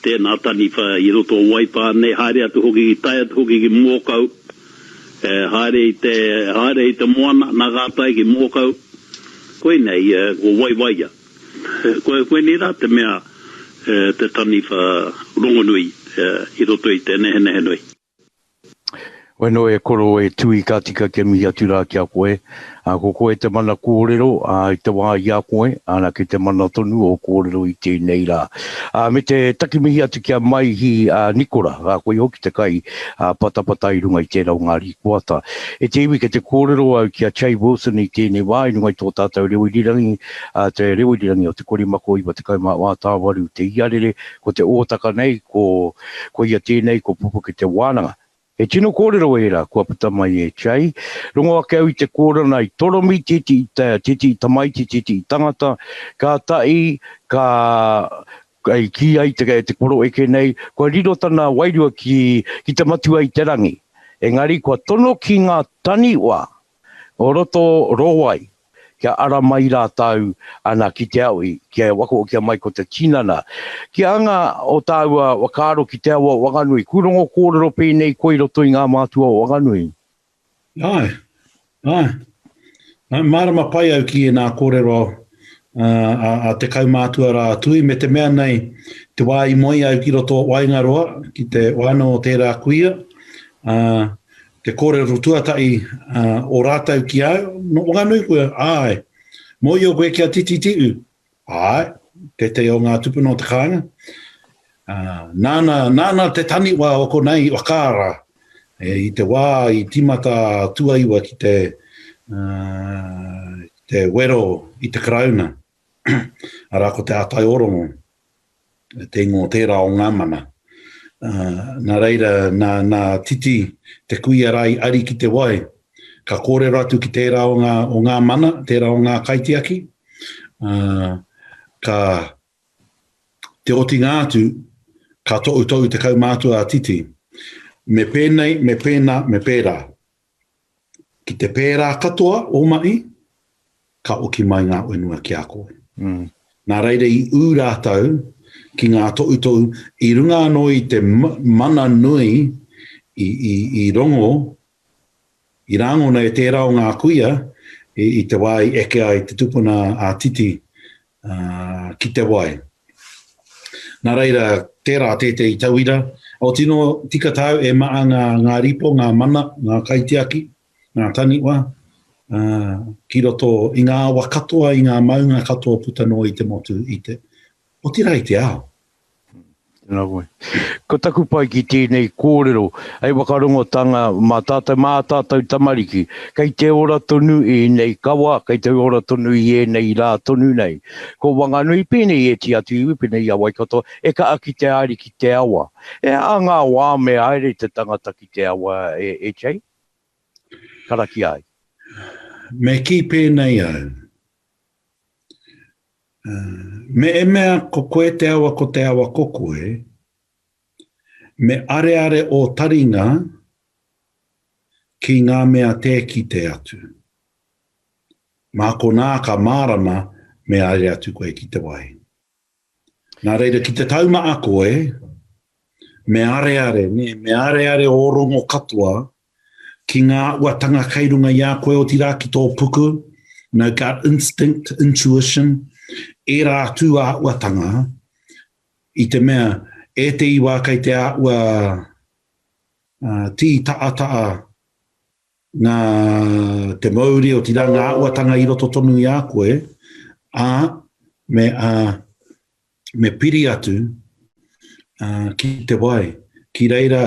Speaker 6: tēnā taniwha i roto o Waipā nei, haere atu hoki, tae atu hoki ki Mōkau, e, haere i te, haere i te moana, nā ka tae ki Mōkau. Koinei, ko Waiwaia. Koinei rā te mea, te taniwha rongonui i roto i te nehenehenui.
Speaker 2: Bueno e koro e Tui ka tika kia mihi atu rā ki a koe. Ā, ko koe te mana kōrero, ā, i te wā i a koe, ana kei te mana tonu ō kōrero i tēnei rā. Ā, me te taki mihi atu ki a Maihi ā, Nikora, ā, koia hoki te kai ā, patapata i runga i tērā o ngā rīpoata. E te iwi, kei te kōrero au ki a Che Wilson i tēnei wā i runga i tō tātou reo irirangi, ā, te reo irirangi o Te Korimako 94 tāwaru te iarere, ko te ōtaka nei, ko, koia tēnei, ko Pupuke te Wānanga. He tino kōrero ērā kua puta mai e Jay. Rongo ake au i te kōrana i toromi tētehi, tētehi tamaiti, tētehi tangata, kātahi ka, i kī ai te, te koroeke nei, kua riro tana wairua ki, ki te matua i te rangi. Engari kua tono ki ngā taniwha o roto rōwai, kia ara mai rātou ana ki te ao i, kia wakahokia mai ko te tinana. Ki anga o tāua whakaaro ki te awa o Wanganui, kūrongo kōrero pēnei koe i roto i ngā mātua o Wanganui?
Speaker 8: Āe, āe. Āe, mārama pai au ki ēnā kōrero a, a, a te kaumātua rā a Tui, me te mea nei, te wā i moe au ki roto o Waingaroa, ki te wānanga o tērā kuia, ā, Te kōrero tuatahi o rātou ki a au, Nō Wanganui koe? Āe. Mōhio koe ki a Tititi'u? Āe, tētehi o ngā tupuna o te kāinga. Nāna, nāna te taniwha o konei i whakaara i te wā i tīmata a Tuaiwa ki te, te wero i te Karauna, arā ko Te Ātai-o-Rongo. te ingoa o tērā o ngā mana. Nā reira, nā, nā Titi te kuia rā i ari ki te wai, ka kōrero atu ki tērā o ngā, o ngā mana, tērā o ngā kaitiaki, ka te otinga atu, ka tohutohu te kaumātua a Titi, me pēnei, me pēnā, me pērā. Ki te pērā katoa ō mahi, ka oki mai ngā whenua ki a koe. Mm. Nā reira i ū rātou ki ngā tohutohu i runga anō i te mana nui i, i, i rongo, i rāngona e tērā o ngā kuia i, i te wā i eke ai te tupuna a Titi uh, ki te wai. Nā reira, tērā tētehi tauira, o tino tika tāu e maa ngā, ngā ripo, ngā mana, ngā kaitiaki, ngā taniwha, uh, ki roto i ngā awa katoa, i ngā maunga katoa puta noa i te motu, i te, otirā i te ao.
Speaker 9: Tēnā koe. Ko taku pai ki tēnei kōrero hei whakarongotanga mā tātou, mā ā tātou tamariki, kei te ora tonu ēnei kawa, kei te ora tonu i ēnei rā tonu nei. Ko Wanganui, pēnei i ēti atu iwi, pēnei i a Waikato, e kaha ki te haere ki te awa. He aha ngā wā me haere te tangata ki te awa e, e Jay? Karakia ai.
Speaker 8: Me kī pēnei au. Me e mea ko koe te awa ko te awa ko koe, me areare ō taringa ki ngā mea tē kite atu. Mā konā ka mārama me aere atu koe ki te wai. Nā reira, ki te taumaa koe, me areare, nē, me areare ō rongo katoa ki ngā uatanga kei runga i a koe, otirā ki tō puku, no gut instinct, intuition, ērā tū āhuatanga, i te mea, e te iwa kei te āhua uh, tītaata'a ngā, te mouri, otirā ngā āhuatanga i roto tonu i a koe, ā, me, ā, me piri atu ā, ki te wai, ki reira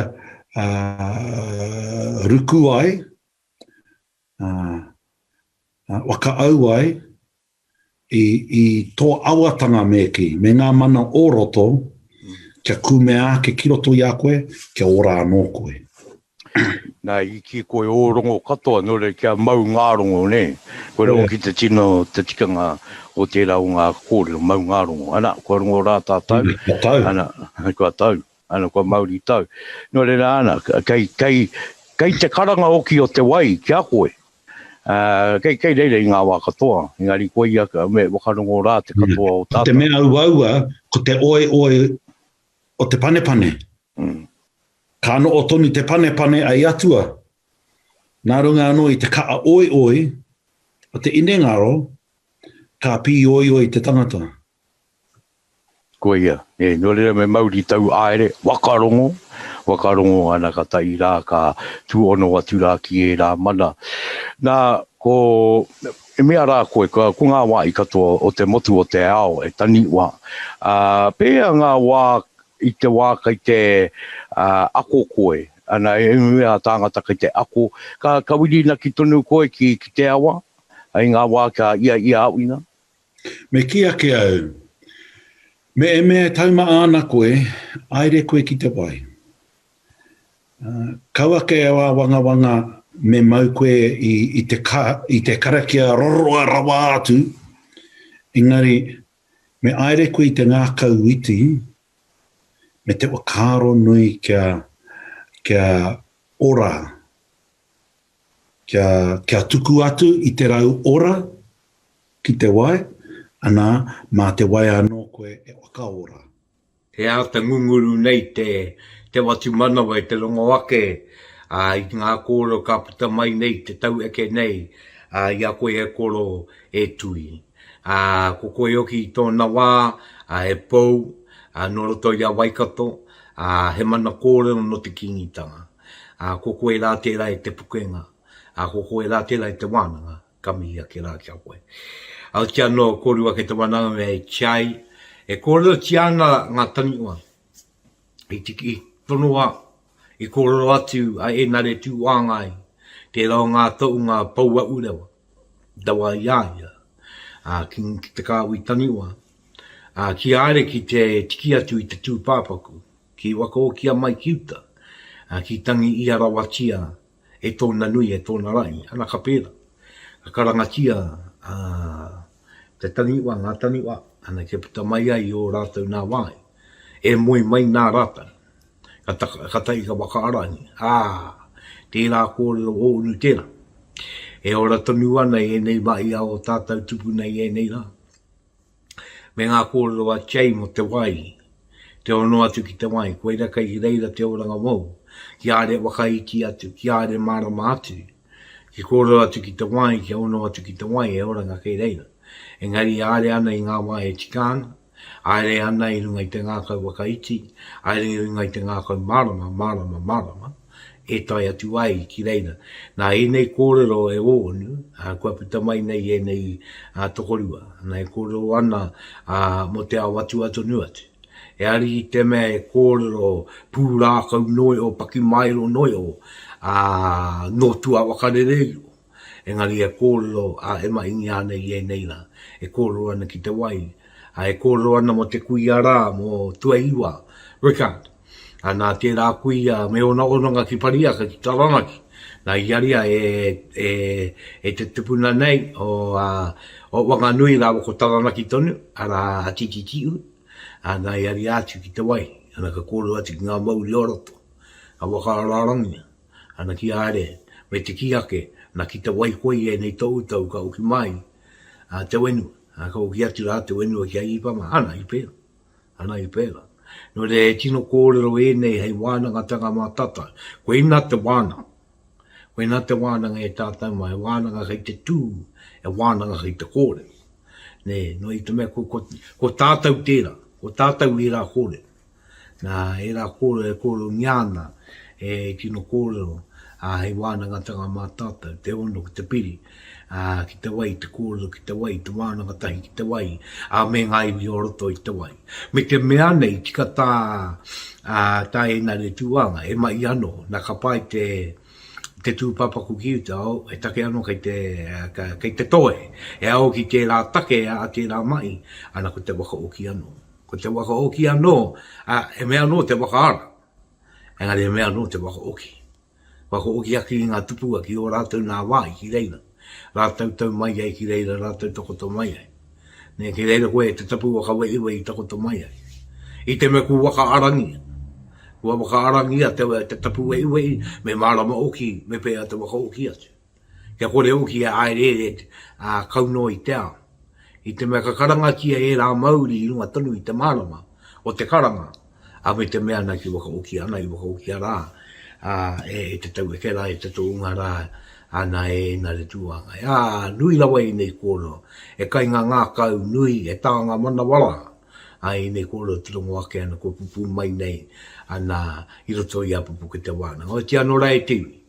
Speaker 8: ā, ruku ai, ā, whakaau ai i, i tō awatanga me kī, me ngā mana o roto, kia kumea ake ki roto i a koe, kia ora anō koe.
Speaker 9: Nā, i kī koe ō rongo katoa, nō reira kia mau ngā rongo, nē? Koe rongo ki te tino, te tikanga o tērā o ngā kōrero, mau ngā rongo. Ana, kua rongo rā tātou.
Speaker 8: Kua tau.
Speaker 9: Ana, kua tau. Ana, kua mauri tau. Nō reira, ana, kei, kei, kei te karanga hoki o te wai ki a koe. Ā, kei, kei reira i ngā wā katoa, engari koia me whakarongo rā te katoa o
Speaker 8: tātou. Ko te mea uaua, ko te oeoe o te panepane.
Speaker 9: Mm.
Speaker 8: Ka noho tonu te panepane ai atua. Nā runga anō i te kaa oeoe o te inengaro, ka pīoioi te tangata.
Speaker 9: Koia, e, nō reira me mauri tau aere, whakarongo, whakarongo ana ka tae rā, ka tūhono atu rā ki ērā mana. Nā, ko, e mea rā koe, ko, ko ngā wāhi katoa o te motu o te ao e taniwha, ā, pēhea ngā wā i te wā kei te ā, ako koe, ana, e mea tāngata kei te ako, ka, ka whirinaki tonu koe ki, ki te awa, i ngā wā ka ia ia awina?
Speaker 8: Me kī ake au, me e mea e taumaa ana koe, aere koe ki te wai. Kau ake e āwangawanga me mau koe i, i, te, ka, i te karakia roroa rawa atu, engari me aere koe i te ngākau iti, me te whakaaro nui kia, kia ora, kia, kia tuku atu i te rau ora, Ki te wai, anā, mā te wai anō koe e whakaora.
Speaker 2: He āta ngunguru nei te te whatumanawa i te rongo ake i ngā kōrero ka puta mai nei te tau eke nei i a koe e koro e Tui. Ko koe hoki i tōna wā he pou nō roto i a Waikato, he mana kōrero nō te Kīngitanga. Ko koe rā tērā i Te Pukenga, ko koe rā tērā i Te Wānanga. Ka mihi ake rā ki a koe. Aotea anō kōrua kei te wānanga me Chai. E kōrerotia ana ngā taniwha i tiki, i tonoa, i kōrero atu a Enare Tūāngai, tērā o ngā tohunga poua urewa, dawa i a ia, ā, ki, ki te kāhui taniwha, ā, ki haere ki te tiki atu i te tūpāpaku, ki whakaokia mai ki uta, ā, ki tangi ia rawatia e tōna nui, e tōna rahi. Ana ka pērā. Ka karangatia a, te taniwha, ngā taniwha, ana kia puta mai ai i ō rātou nā wāhi. E moe mai nā rātou. Ka, taka, ka tahi ka whakaarangi. Ā, tērā kōrero ōunu tērā. E ora tonu ana i ēnei mahi a ō tātou tupuna i ēnei rā. Me ngā kōrero a Jay mō te wai, te hono atu ki te wai, koira kei reira te oranga mōu, ki āre whakaiti atu, ki āre mārama atu, ki kōrero atu ki te wai, kia hono atu ki te wai, he oranga kei reira. Engari āre ana i ngā wā e tika ana, āre ana i runga i te ngākau whakaiti, āre i runga i te ngākau mārama, mārama, mārama, e tae atu ai ki reira. Nā ēnei kōrero e ōnu, kua puta mai nei ēnei tokorua, nā e kōrero ana mō te ao atua tonu atu. E ari i te mea e kōrero pūrākau noio, pakimaero noio, ā, nō tua whakarere iho. Engari e kōrero, ā, e mahingia ana i ēnei rā, e kōrero ana ki te wai, ā, e kōrero ana mō te kuia rā, mō Tuaiwa, Rickard. Ā, nā tērā kuia me ōna hononga ki Pariaka, ki Taranaki, nā i aria e, e, e te tupuna nei o, ā, o Wanganui rāua ko Taranaki tonu, arā, a Tititiu, ā, nā i aria atu ki te wai, ana ka kōrero atu ki ngā mauri o roto, ka whakaaraarangia, ana ki haere, me te kī ake, nā ki te wai koe i ēnei toutou ka hoki mai, ā, te whenua, ā, ka hoki atu rā te whenua ki a Īpama, ana i pērā, ana i pērā. Nō reira, he tino kōrero ēnei hei wānangatanga mā tātou. Koina te wānanga. Koina te wānanga e tātou mā, he wānanga kei te tū, he wānanga kei te kōrero. Nē, nō i te mea ko, ko, ko tātou tērā, ko tātou ērā kōrero. Nā, ērā kōrero e kōrerongia ana, e tino kōrero, ā, hei wānangatanga mā tātou, te ono ki te piri, ā, ki te wai, te kōrero ki te wai, te wānanga tahi ki te wai, ā, me ngā iwi o roto i te wai. Me te mea nei, tika tā, ā, tā Ēnare Tūānga, e mahi anō, nā ka pai te, te tūpāpaku ki uta, oh, he take anō kei te, kei te toe, e ao ki tērā take a tērā mahi, ana ko te waka oki anō. Ko te waka oki anō, ā, he mea anō te waka ara, engari he mea anō te waka oki. Waka oki ake i ngā tupua ki ō rātou nā wāhi ki reira, rātou tau mai ai ki reira, rātou takoto mai ai. Nē, ki reira koe e te tapu waka wehiwehi takoto mai ai. I te mea kua waka arangia, kua waka arangia te, te tapu wehiwehi, me mārama oki, me pēhea te waka oki atu. Kia kore oki e āereere, ā, kau noa i te ao. I te mea ka karangatia ērā mauri i runga tonu i te mārama o te karanga, ā, me te mea ana ki whakaoki ana i whakaokia rā, ā, e te taueke rā, e te tohunga rā, ana e Enare Tūāngai. Ā, nui rawa ēnei kōrero, e kainga ngākau nui, e tānga manawa rā, ā, ēnei kōrero te rongo ake ana kua pupū mai nei, ana, i roto i a Pupuke Te Wānanga. Otiia anō rā e te iwi.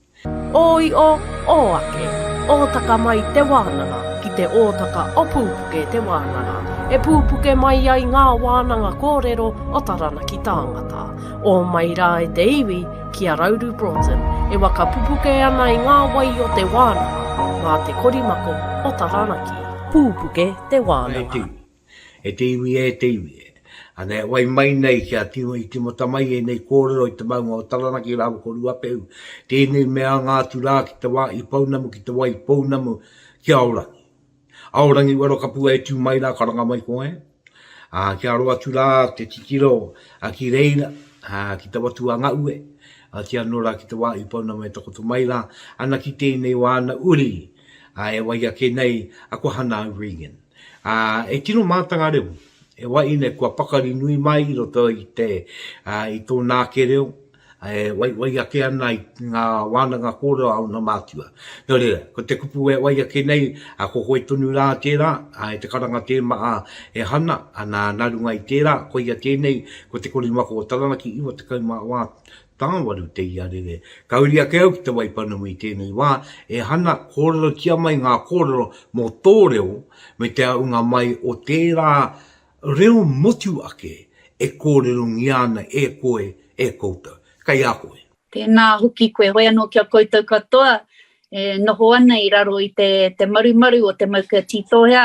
Speaker 1: Ō io, ō ake, ōtaka mai te wānanga ki te ōtaka o Pūpuke te wānanga, e pūpuke mai ai ngā wānanga kōrero o Taranaki tāngata. Ō mai rā e te iwi ki a Rauru Broughton e waka pupuke ana i ngā wai o te wānanga mā te korimako o Taranaki. Pūpuke te wānanga.
Speaker 2: E te iwi e, te iwi e. Ana e wai mai nei kia tino i timata mai ēnei kōrero i te maunga o Taranaki rāua ko Ruapehu, tēnei me anga atu rā ki te wā i pounamu ki te wai pounamu ki Aorangi. Aorangi wero kapua e tū mai rā karanga mai koe. Ā, kia aro atu rā te titiro a ki reira, ā, ki te watu a Ngaue, ā, ki anō rā ki te wā i pounamu e takoto mai rā, ana ki tēnei o āna uri, ā, e wai ake nei a ko Hana Regan. Ā, e tino mātanga reo, e wahine kua pakari nui mai i roto i te, ā, i tōna ake reo, e waiwai ake ana i ngā wānanga kōrero a ōna mātua. Nō reira, ko te kupu e wai ake nei, ā, ko koe tonu rā tērā, ā, e te karanga tēma a e Hana, ana, nā runga i tērā, koia tēnei, ko Te Korimako o Taranaki 94 Tāwaru te iarere. Ka uri ake au ki te Waipounamu i tēnei wā, e Hana, kōrerotia mai ngā kōrero mō tō reo me te aunga mai o tērā reo motu ake e kōrerongia ana e koe, e koutou. Kei a koe.
Speaker 10: Tēnā hoki koe, hoi anō ki a koutou katoa e noho ana i raro i te, te marumaru o te mauka tītōhea,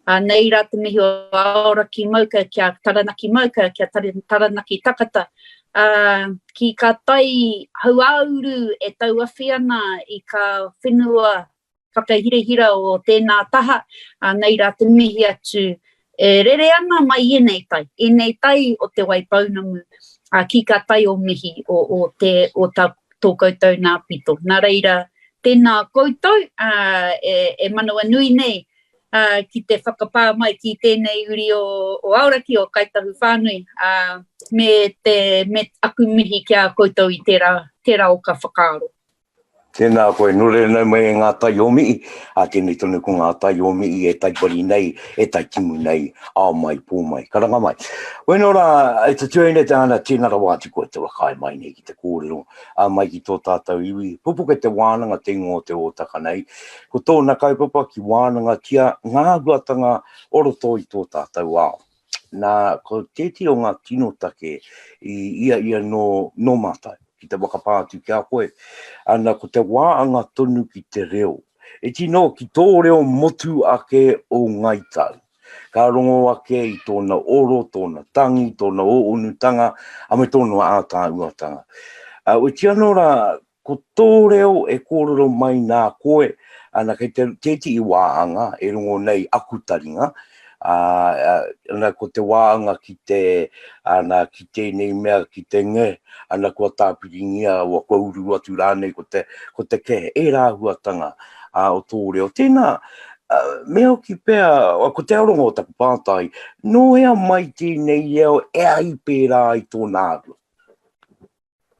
Speaker 10: ā, nei rā te mihi o Aoraki Mauka ki a Taranaki Mauka, ki a Taranaki Takata, ā, ki kā tai hauāuru e tauawhi ana i kā whenua whakahirahira o tēnā taha, ā, nei rā te mihi atu e rere ana mai i ēnei tai, ēnei tai o Te Waipounamu, ā, ki kā tai o mihi o, o te, o tā, tō koutou nā pito. Nā reira, tēnā koutou, ā, e, e manawanui nei, ā, ki te whakapā mai ki tēnei uri o, o Aoraki, o Kāi Tahu whānui, ā, me te, me aku mihi ki a koutou i tērā, tērā o ka whakaaro.
Speaker 9: Tēnā koe, nō reira nau mai e ngā tai o Mi'i, ā, tēnei tonu ko ngā tai o Mi'i e taipari nei, e taitimu nei, ao mai, pō mai, karanga mai. Bueno rā, e te tuaine te ana, tēnā rawa atu koe te whakaae mai nei ki te kōrero, ā, mai ki tō tātou iwi. Pupuke te wānanga te ingoa o te ōtaka nei. Ko tōna kaupapa ki wānangatia ngā āhuatanga o roto i tō tātou ao. Nā, ko tētehi o ngā tino take i ia ia nō, nō mātou ki te whakapā atu ki a koe, ana ko te wā anga tonu ki te reo. E tino ki tō reo motu ake o Ngāi Tahu. Ka rongo ake i tōna oro, tōna tangi, tōna ōonutanga, a me tōna ātāuatanga. Oiti anō rā, ko tō reo e kōrero mai nā koe, ana kei te tētihi wāanga e rongo nei aku taringa, ā, ana ko te wāanga ki te, ana ki tēnei mea, ki te nge, ana kua tāpiringia, kua uru atu rānei ko te, ko te ke, ērā āhuatanga ā, o tō reo. Tēnā, me hoki pea, ko te aronga o taku pātai, nō hea mai tēnei reo e ai pērā i tōna āhua?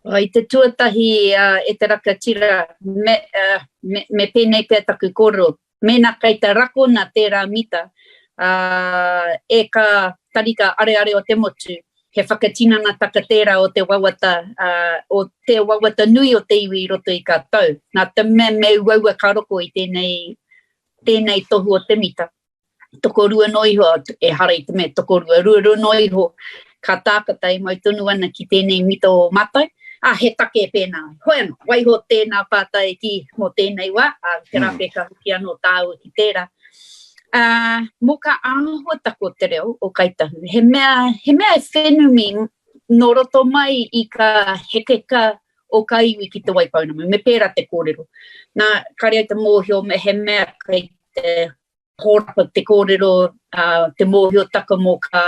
Speaker 10: I te tuatahi e te rakatira, me, me, me pēnei pea taku kōrero, mēnā kei te rakona tērā mita, e ka tarika areare o te motu, he whakatinanataka tērā o te wawata, o te wawata nui o te iwi i roto i ka tau. Nā te mea me uaua ka roko i tēnei, tēnei tohu o te mita. Tokorua noa iho, ehara i te mea tokorua, ruarua noa iho ka tākata e mau tonu ana ki tēnei mita o mātou, ā, he take e pēnā ai. Hoi anō, waiho tēnā pātai ki mō tēnei wā, ā, te rā pea ka hoki anō tāua ki tērā. Ā, mō ka āhuataka o te reo o Kāi Tahu, he mea, he mea e whenumi nō roto mai i ka hekeka o ka iwi ki Te Waipounamu, me pērā te kōrero. Nā, kāre au te mōhio mehemea kei te hōrapa te kōrero, uh, te mōhiotaka mō, ka,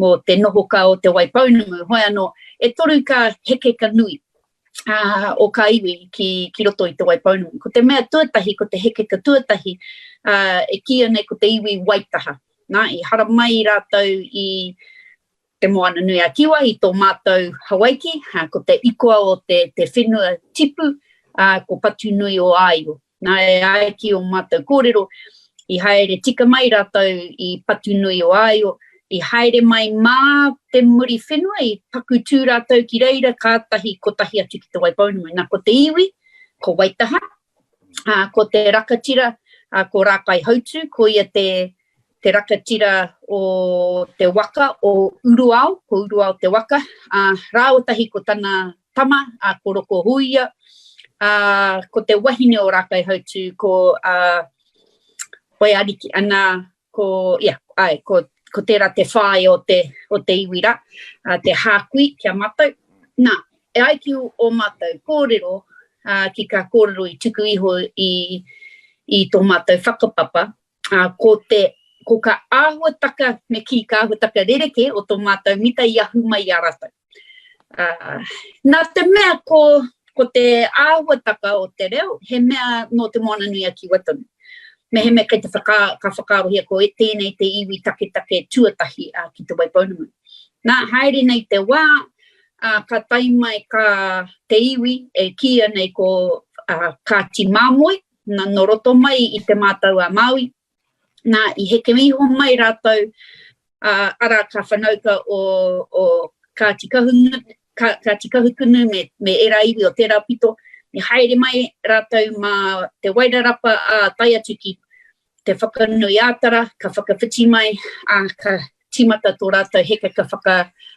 Speaker 10: mō te nohoka o Te Waipounamu. Hoi anō, e toru ka hekeka nui uh, o ka iwi ki, ki roto i Te Waipounamu. Ko te mea tuatahi, ko te hekeka tuatahi, uh, e kīia nei ko te iwi Waitaha. Nā, i haramai rātou i Te Moana-nui-a-Kiwa i tō mātou Hawaiki, ko te ikoa o te, te whenua tipu, ā, ko Patunui-o-Āio. Nā, e ai ki ō mātou kōrero, i haere tika mai rātou i Patunui-o-Āio, i haere mai mā te Muriwhenua, i paku tū rātou ki reira, kātahi kotahi atu ki Te Waipounamu. Nā, ko te iwi, ko Waitaha, ā, ko te rakatira, ā, ko Rākaihautū, ko ia te, te rakatira o te waka o Uruao, ko Uruao te waka, ā, rāua tahi ko tana tama, ā, ko Rokohuia, ā, ko te wahine o Rākaihautū, ko, ā, Waiariki, ana, ko, ia, āe, ko, ko tērā te whāia o te, o te iwi rā, ā, te hākui ki a mātou. Nā, e ai ki ō mātou kōrero, ā, ki kā kōrero i tuku iho i, i tō mātou whakapapa, ā, ko te, ko ka āhuataka, me kī, ka āhuataka rerekē o tō mātou mita i ahu mai i a rātou. Ā, nā te mea ko, ko te āhuataka o te reo, he mea nō Te Moana-nui-a-Kiwa tonu. Mehemea kei te whaka, ka whakaarohia ko tēnei te iwi taketake tuatahi ā, ki Te Waipounamu. Nā, haere nei te wā, ā, ka tae mai ka te iwi e kīia nei ko ā, Kāti Māmoe, na, no roto mai i Te Mātau a Māui, nā, i heke iho mai rātou, ā, arā ka whanauka o, o Kāti Kahungunu, Ka, Kāti Kahukunu me, me ērā iwi o tērā pito, i haere mai rātou mā Te Wairarapa, ā, tae atu ki Te Whakanui-ā-Tara, ka whakawhiti mai, ā, ka tīmata tō rātou hekeka whaka,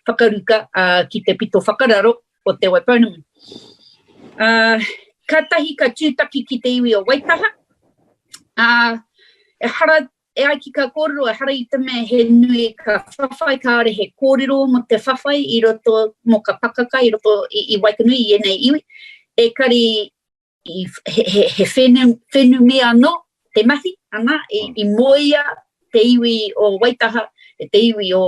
Speaker 10: whakaruka, ā, ki te pito whakararo o Te Waipounamu. Ā, kātahi ka tūtaki ki te iwi o Waitaha, ā, ehara, e ai ki kā kōrero, ehara i te mea he nui ka whawhai, kāore he kōrero mō te whawhai i roto, mō ka pakaka i roto i, i Waikanui i ēnei iwi, ekari i, he, he, he whenu, whenumi anō te mahi, ana, i, i moea te iwi o Waitaha, e te iwi o,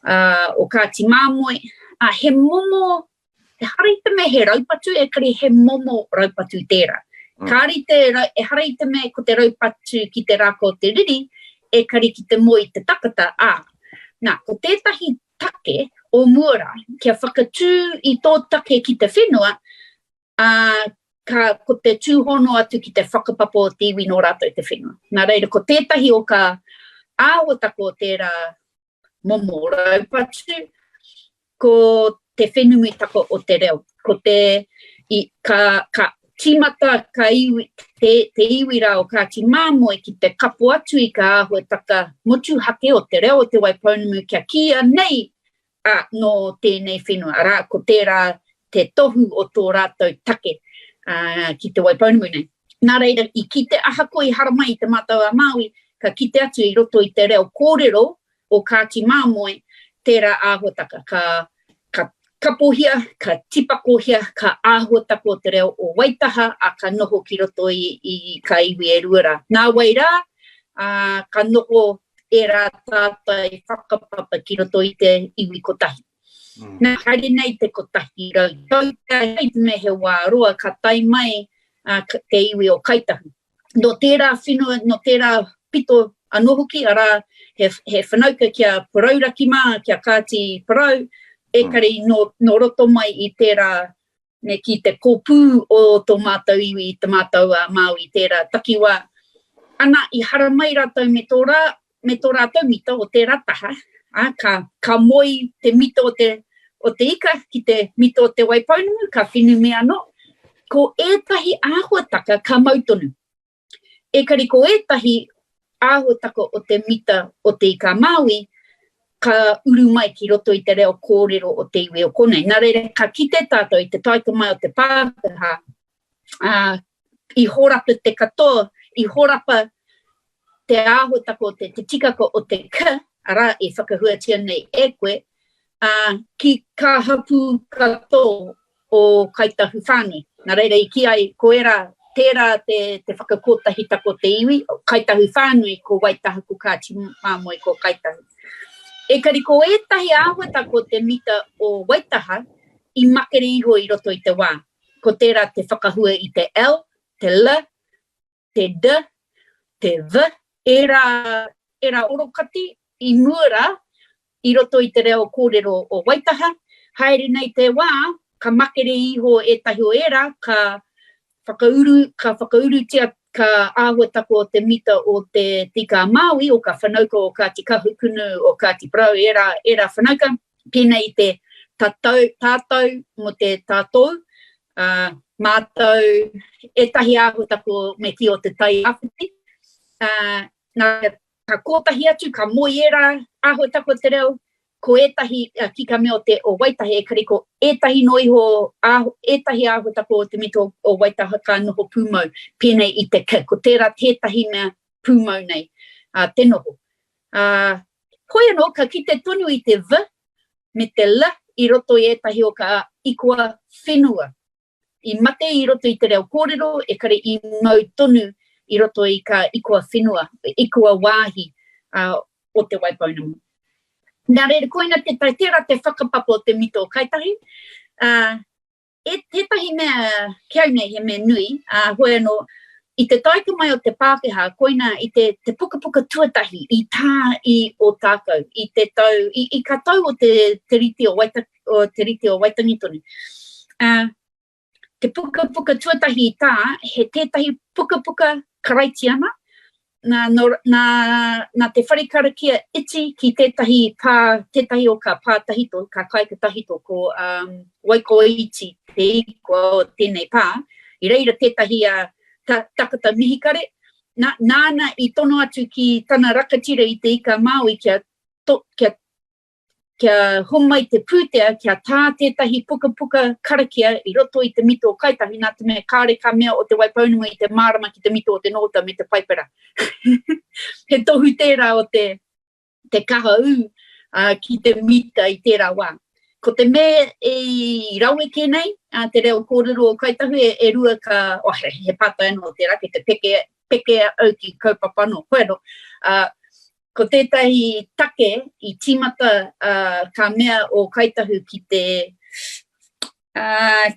Speaker 10: uh, o Kāti Māmoe. Uh, he momo, ehara i te mea he raupatu, ekari he momo raupatu tērā. Mm. Kāri te, ehara i te mea ko te raupatu ki te rākau o te riri, ekari ki te moe i te takata, ā. Nā, ko tētahi take o mua rā, kia whakatū i tō take ki te whenua, ā, ka, ko te tūhono atu ki te whakapapa o te iwi nō rātou te whenua. Nā reira, ko tētahi o ka āhuataka o tērā momo raupatu, ko te whenumitaka o te reo. Ko te, i, ka, ka, tīmata ka iwi, te, te iwi rā o Kāti Māmoe ki te kapo atu i ka āhuataka motuhake o te reo o Te Waipounamu kia kīia nei ā, nō tēnei whenua, arā, ko tērā te tohu o tō rātou take ā, ki Te Waipounamu nei. Nā reira, i kite, ahakoa i haramai i Te Matau a Māui, ka kite atu i roto i te reo kōrero o Kāti Māmoe tērā āhuataka, ka, ka kapohia, ka tipakohia, ka āhuataka o te reo o Waitaha, ā, ka noho ki roto i, i ka iwi e rua rā. Nāwai rā, ā, ka noho ērā tātai whakapapa ki roto i te iwi kotahi. Mm. Nā, haere nei te 100 tau pea, i te mea he wā roa ka tae mai uh, te iwi o Kaitahu. Nō tērā whenua, nō tērā pito anō hoki, arā, he, he whanauka ki a Parauraki mā, ki a Kāti Parau, ekari mm. nō, nō roto mai i tērā me kī te kōpū o tō mātou iwi i Te Mātau a Māui tērā takiwā. Ana, i haramai rātou me tō rā, me tō rātou mita o tērā taha, ā, ka, ka moe te mita o te, o te ika ki te mita o Te Waipounamu, ka whenumi anō. Ko ētahi āhuataka ka mau tonu. Ekari ko ētahi āhuataka o te mita o Te Ika-a-Māui ka uru mai ki roto i te reo kōrero o te iwi o konei. Nā reira, ka kite tātou i te taeka mai o te Pākehā, ā, i horapa te katoa, i horapa te āhuataka o te, te tikaka o te k, arā, e whakahuatia nei e koe, ā, ki kā hapū katoa o Kāi Tahu whānui. Nā reira i kī ai, ko ērā, tērā te, te whakakotahitaka o te iwi, Kāi Tahu whānui, ko Waitaha, ko Kāti Māmoe, ko Kāi Tahu. Ekari ko ētahi āhuataka o te mita o Waitaha i makere iho i roto i te wā. Ko tērā te whakahua i te L, te L, te D, te V, ērā, ērā orokati i mua rā, i roto i te reo kōrero o Waitaha, haere nei te wā, ka makere iho ētahi o ērā, ka whakauru, ka whakaurutia ka āhuataka o te mita o te Te Ika-a-Māui, o ka whanauka o Kāti Kahukunu, o Kāti Porou, ērā, ērā whanauka, pēnei i te tatau, tātou mō te tātou, ā, mātou, ētahi āhuataka me kī o te tai āwhiti, ā, nā, ka kōtahi atu, ka moe ērā āhuataka o te reo, ko ētahi ki ka mea o te o Waitaha, ekari ko ētahi noa iho, ētahi āhuataka o te mita o Waitaha ka noho pūmau, pēnei i te k, ko tērā tētahi mea pūmau nei te noho. Hoi anō, ka kite tonu i te v me te l i roto i ētahi o ka ikoa whenua. I mate i roto i te reo kōrero, ekari i mau tonu i roto i ka ikoa whenua, ikoa wāhi o Te Waipounamu. Nā reira, koina te tai, tērā te whakapapa o te mita o Kaitahi. E, tētahi mea ki au nei he mea nui, ā, hoi anō, i te taeka mai o te Pākehā, koina i te, te pukapuka tuatahi i tā i Ōtākou, i te tau, i, i ka tau o te Tiriti o, Waita, o Tiriti o Waitangi tonu. Ā, te pukapuka tuatahi i tā, he tētahi pukapuka Karaitiana, nā, nō, nā, nā te whare karakia iti ki tētahi pā, tētahi o kā pā tahito, kā kāika tahito, ko um, Waikoiti te ikoa o tēnei pā, i reira tētahi uh, ta, takata mihikare, nā, nāna i tono atu ki tana rakatira i te Ika Māui kia, to, kia kia homai te pūtea kia tā tētahi pukapuka karakia i roto i te mita o Kaitahi nā te mea kāre ka mea o Te Waipounamu i te mārama ki te mita o te Nōta me te Paipera. He tohu tērā o te, te kaha ū uh, ki te mita i tērā wā. Ko te mea i raweke nei, uh, te reo kōrero o Kaitahu e, e rua ka, oh, he, he pātai anō tērā, kei te peke, peke au ki kaupapa anō, hoi anō. Uh, Ko tētahi take i tīmata ka mea o Kāi Tahu ki te,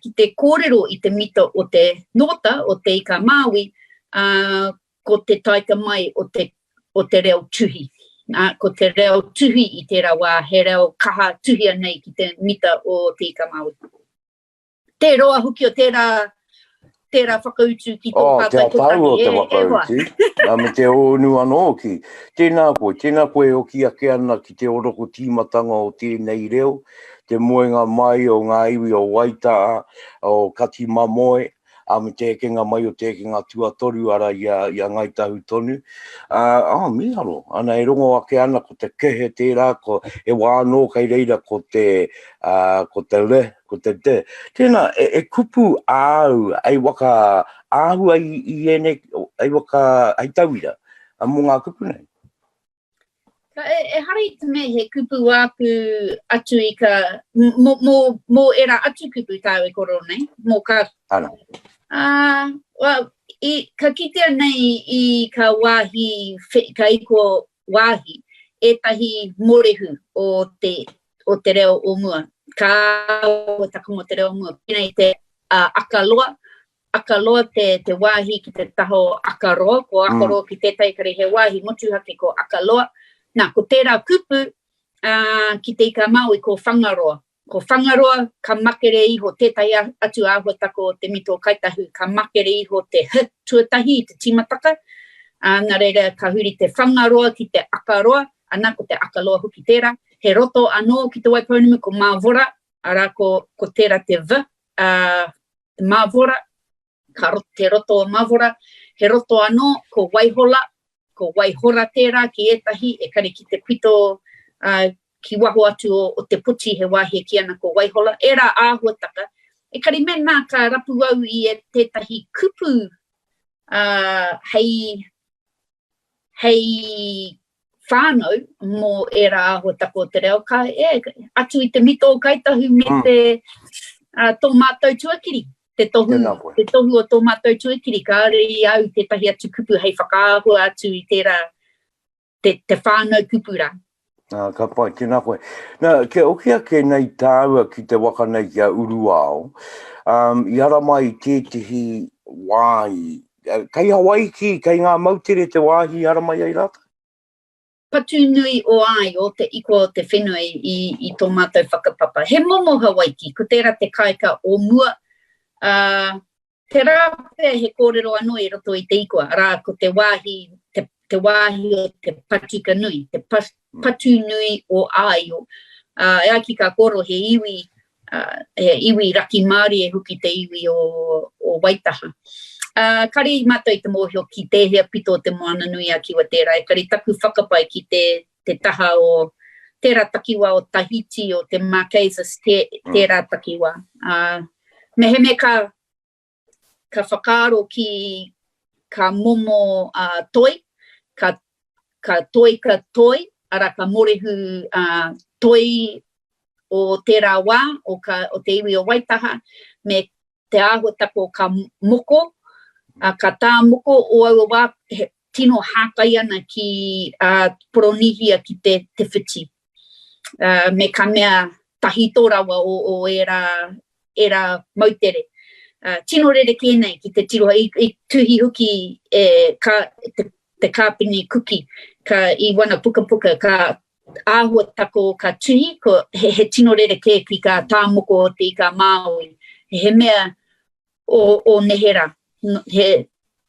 Speaker 10: ki te kōrero i te mita o te nōta, o Te Ika-a-Māui, ko te taeka mai o te, o te reo tuhi. Ko te reo tuhi i tērā wā, he reo kaha tuhia nei ki te mita o Te Ika-a-Māui. Tē roa hoki o tērā, tērā whakautu ki tō oh, pātai kotahi.
Speaker 9: Te o te whakautu, nā me te ōnu anō hoki. Tēnā koe, tēnā koe e hoki ake ana ki te oroko tīmatanga o tēnei reo, te moenga mai o ngā iwi o Waitaha, o Kati Mamoe, Ā, me te ekenga mai o te ekenga tuatoru, arā, i a, i a Ngāi Tahu tonu. Ā, ā, mīharo. Ana, e rongo ake ana ko te kehe tērā, ko, he wā anō kei reira ko te, ā, ko te le, ko te de. Tēnā, e, e kupu āu, hei waka āhua i, i ēnei, hei waka, hei tauira, mō ngā kupu nei?
Speaker 10: Ka, e, ehara i te mea he kupu āku atu i ka, mō, mō, mō ērā atu kupu tāu e kōrero nei, mō ka...
Speaker 9: Ana.
Speaker 10: Ā, well, i, ka kitea nei i ka wāhi, ka iko wāhi, ētahi mōrehu o te, o te reo o mua. Ka āhuataka mō te reo o mua. Pēnei te uh, akaloa, Akaloa te, te wāhi ki te taha o Akaroa, ko Akaroa mm. ki tētahi kare he wāhi motuhake ko Akaloa. Nā, ko tērā kupu uh, ki te ika Māui ko Whangaroa. Ko Whangaroa ka makere iho tētahi atu āhuataka o te mito o Kaitahu, ka makere iho te h tuatahi i te tīmataka, ā, nā reira ka huri te Whangaroa ki te Akaroa, ana ko te Akaloa hoki tērā. He roto anō ki Te Waipounamu ko Māvora, arā ko, ko tērā te V, ā, Mavora, ka ro, te roto o Mavora, he roto anō ko Waihola, ko Waihora tērā ki ētahi, ekari ki te pito uh, ki waho atu o, o te poti he wāhi e kī ana ko Waihola, ērā āhuataka, ekari mēnā ka rapu au i e tētahi kupu uh, hei hei whānau mō ērā āhuataka o te reo, ka, e, atu i te mito o Kāi Tahu me mm. te uh, tō mātou tuakiri, te tohu, te tohu o tō mātou tuakiri, kāore i au tētahi atu kupu hei whakaahua atu i tērā, te, te whānau kupu rā.
Speaker 9: Nā, ka pai, tēnā koe. Nā, kia oki ake nei tāua ki te waka nei ki a Uruao, um, i ara mai i tētehi wāhi, kei Hawaiki, kei ngā moutere te wāhi i ara mai ai rātou?
Speaker 10: Patu nui o Āio, te ikoa o te whenua i, i tō mātou whakapapa. He momo Hawaiki, ko tērā te kāika o mua, ā, Tērā pea he kōrero anō i roto i te ikoa, arā, ko te wāhi, te, te wāhi o te patuka nui, te pa, patu nui o Āio. Ā, e ai ki kā kōrero, he iwi, ā, he iwi rakimārie hoki te iwi o, o Waitaha. Ā, kare i mātou i te mōhio ki tēhea pito o Te Moana-nui-a-Kiwa tērā, ekari taku whakapae ki te, te taha o tērā takiwā o Tahiti, o te Marquesas, tē, tērā takiwā. Ā, mehemea ka, ka whakaaro ki ka momo uh, toi, ka, ka toi ka toi, ara ka morehu uh, toi o tērā wā, o, ka, o te iwi o Waitaha, me te āhuataka o ka moko, uh, ka tā moko o aua wā, he, tino hākai ana ki uh, Poronihia ki te, te whiti. Uh, me ka mea tahito rawa o, o ērā, ērā moutere. Uh, tino rerekē nei ki te tiroha, i, i tuhi hoki e, ka, te, te kāpene Kuki, ka, i wana pukapuka, ka āhuataka o ka tuhi, ko, he, he tino rerekē ki kā tāmoko o te ika Māui. He mea o, o neherā, he,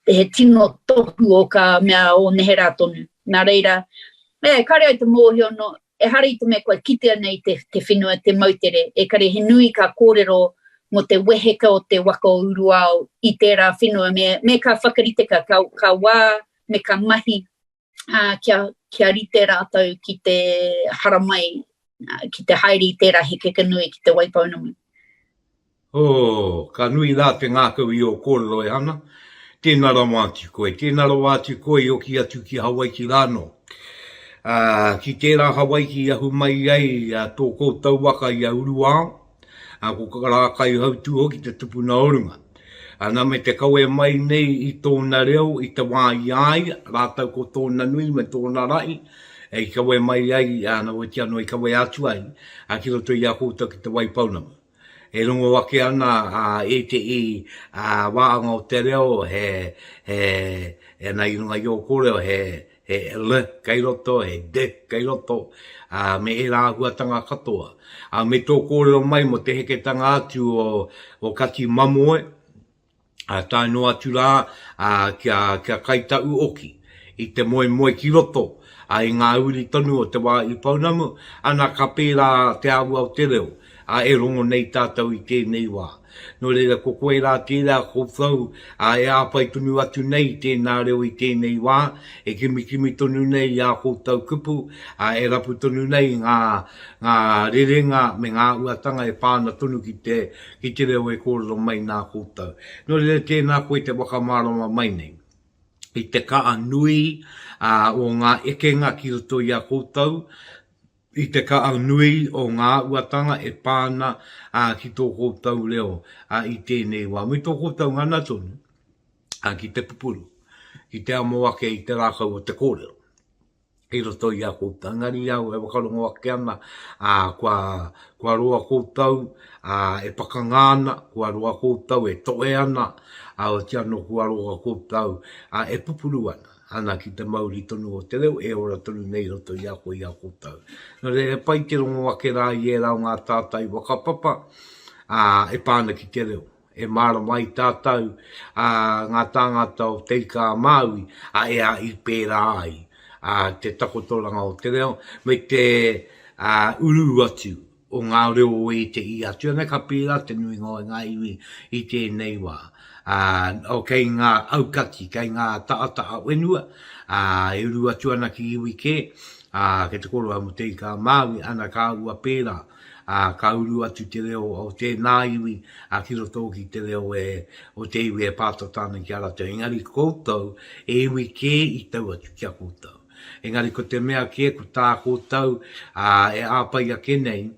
Speaker 10: he tino tohu o ka mea o neherā tonu. Nā reira, e, kare au te mōhio no, ehara i te mea kua kitea nei te, te whenua, te moutere, ekare he nui ka kōrero mō te weheka o te waka o Uruao i tērā whenua me, me ka whakariteka, ka, ka wā me ka mahi ā, kia, kia rite rātou ki te haramai, ki te haere i tērā hekeka nui ki Te Waipounamu.
Speaker 2: Oh, ka nui rā te ngākau i ō kōrero e Hana. Tēnā rawa atu koe, tēnā rawa atu koe i hoki atu ki Hawaiki rānō. Ā, ki tērā Hawaiki i ahu mai ai tō koutou waka i a Uruao, ā, ko Rākaihautū hoki te tupuna o runga. Ana me te kawe mai nei i tōna reo i te wā i a ia, rātou ko tōna nui me tōna rahi, i kawe mai ai, ana weti anō i kawe atu ai, ā, ki roto i a koutou ki Te Waipounamu. E rongo ake ana a ētehi wāhanga o te reo he, he, ana i runga i ō kōrero, he, he L kei roto, he D kei roto, ā, me ērā āhuatanga katoa. Ā, me tō kōrero mai mō te heketanga atu o, o Kati Mamoe, ā, tae noa atu rā, ā, kia, kia Kaitaʻu Oki i te moemoe ki roto, ā, i ngā uri tonu o Te Wāhi Pounamu, ana ka pērā te āhua o te reo, ā, e rongo nei tātou i tēnei wā. Nō reira, ko koe rā tērā koutou, ā, e āwhai tonu atu nei i tēnā reo i tēnei wā, e kimikimi tonu nei i ā koutou kupu, ā, e rapu tonu nei i ngā, ngā rerenga me ngā āhuatanga e pā ana tonu ki te, ki te reo e kōrero mai nā koutou. Nō reira, tēnā koe te whakamārama mai nei i te kaha nui, ā, o ngā ekenga ki roto i a koutou, i te kaha nui o ngā āhuatanga e pā ana ki tō koutou reo i tēnei wā, me tō koutou ngana tonu ki te pupuru, ki te amo ake i te rākau o te kōrero i roto i a koutou. Engari au e whakarongo ake ana, kua, kua roa koutou e pakanga ana, kua roa koutou e tohe ana, otirā anō kua roa koutou e pupuru ana. Ana ki te mauri tonu o te reo e ora tonu nei i roto i a koe i a koutou. Nō reira, he pai te rongo ake rā i ērā o ngā tātai whakapapa, ā, e pā ana ki te reo. E mārama ai tātou, ā, ngā tāngata o Te Ika-a-Māui, ā, e ā, i pērā ai, ā, te takotoranga o te reo, me te, ā, uru atu o ngā reo o ētehi atu, ana ka pērā te nuinga o ngā iwi i tēnei wā. Ā, o kei ngā aukati, kei ngā taʻataʻa whenua, ā, e uru atu ana ki iwi kē, ā, kei te koroua mō Te Ika-a-Māui, ana ka ua pērā, ā, ka uru atu te reo o tēnā iwi, ā, ki roto hoki te reo e, o te iwi e pātata ana ki a rātou. Engari koutou, e iwi kē i tau atu ki a koutou. Engari ko te mea kē ko tā koutou e āpai ake nei,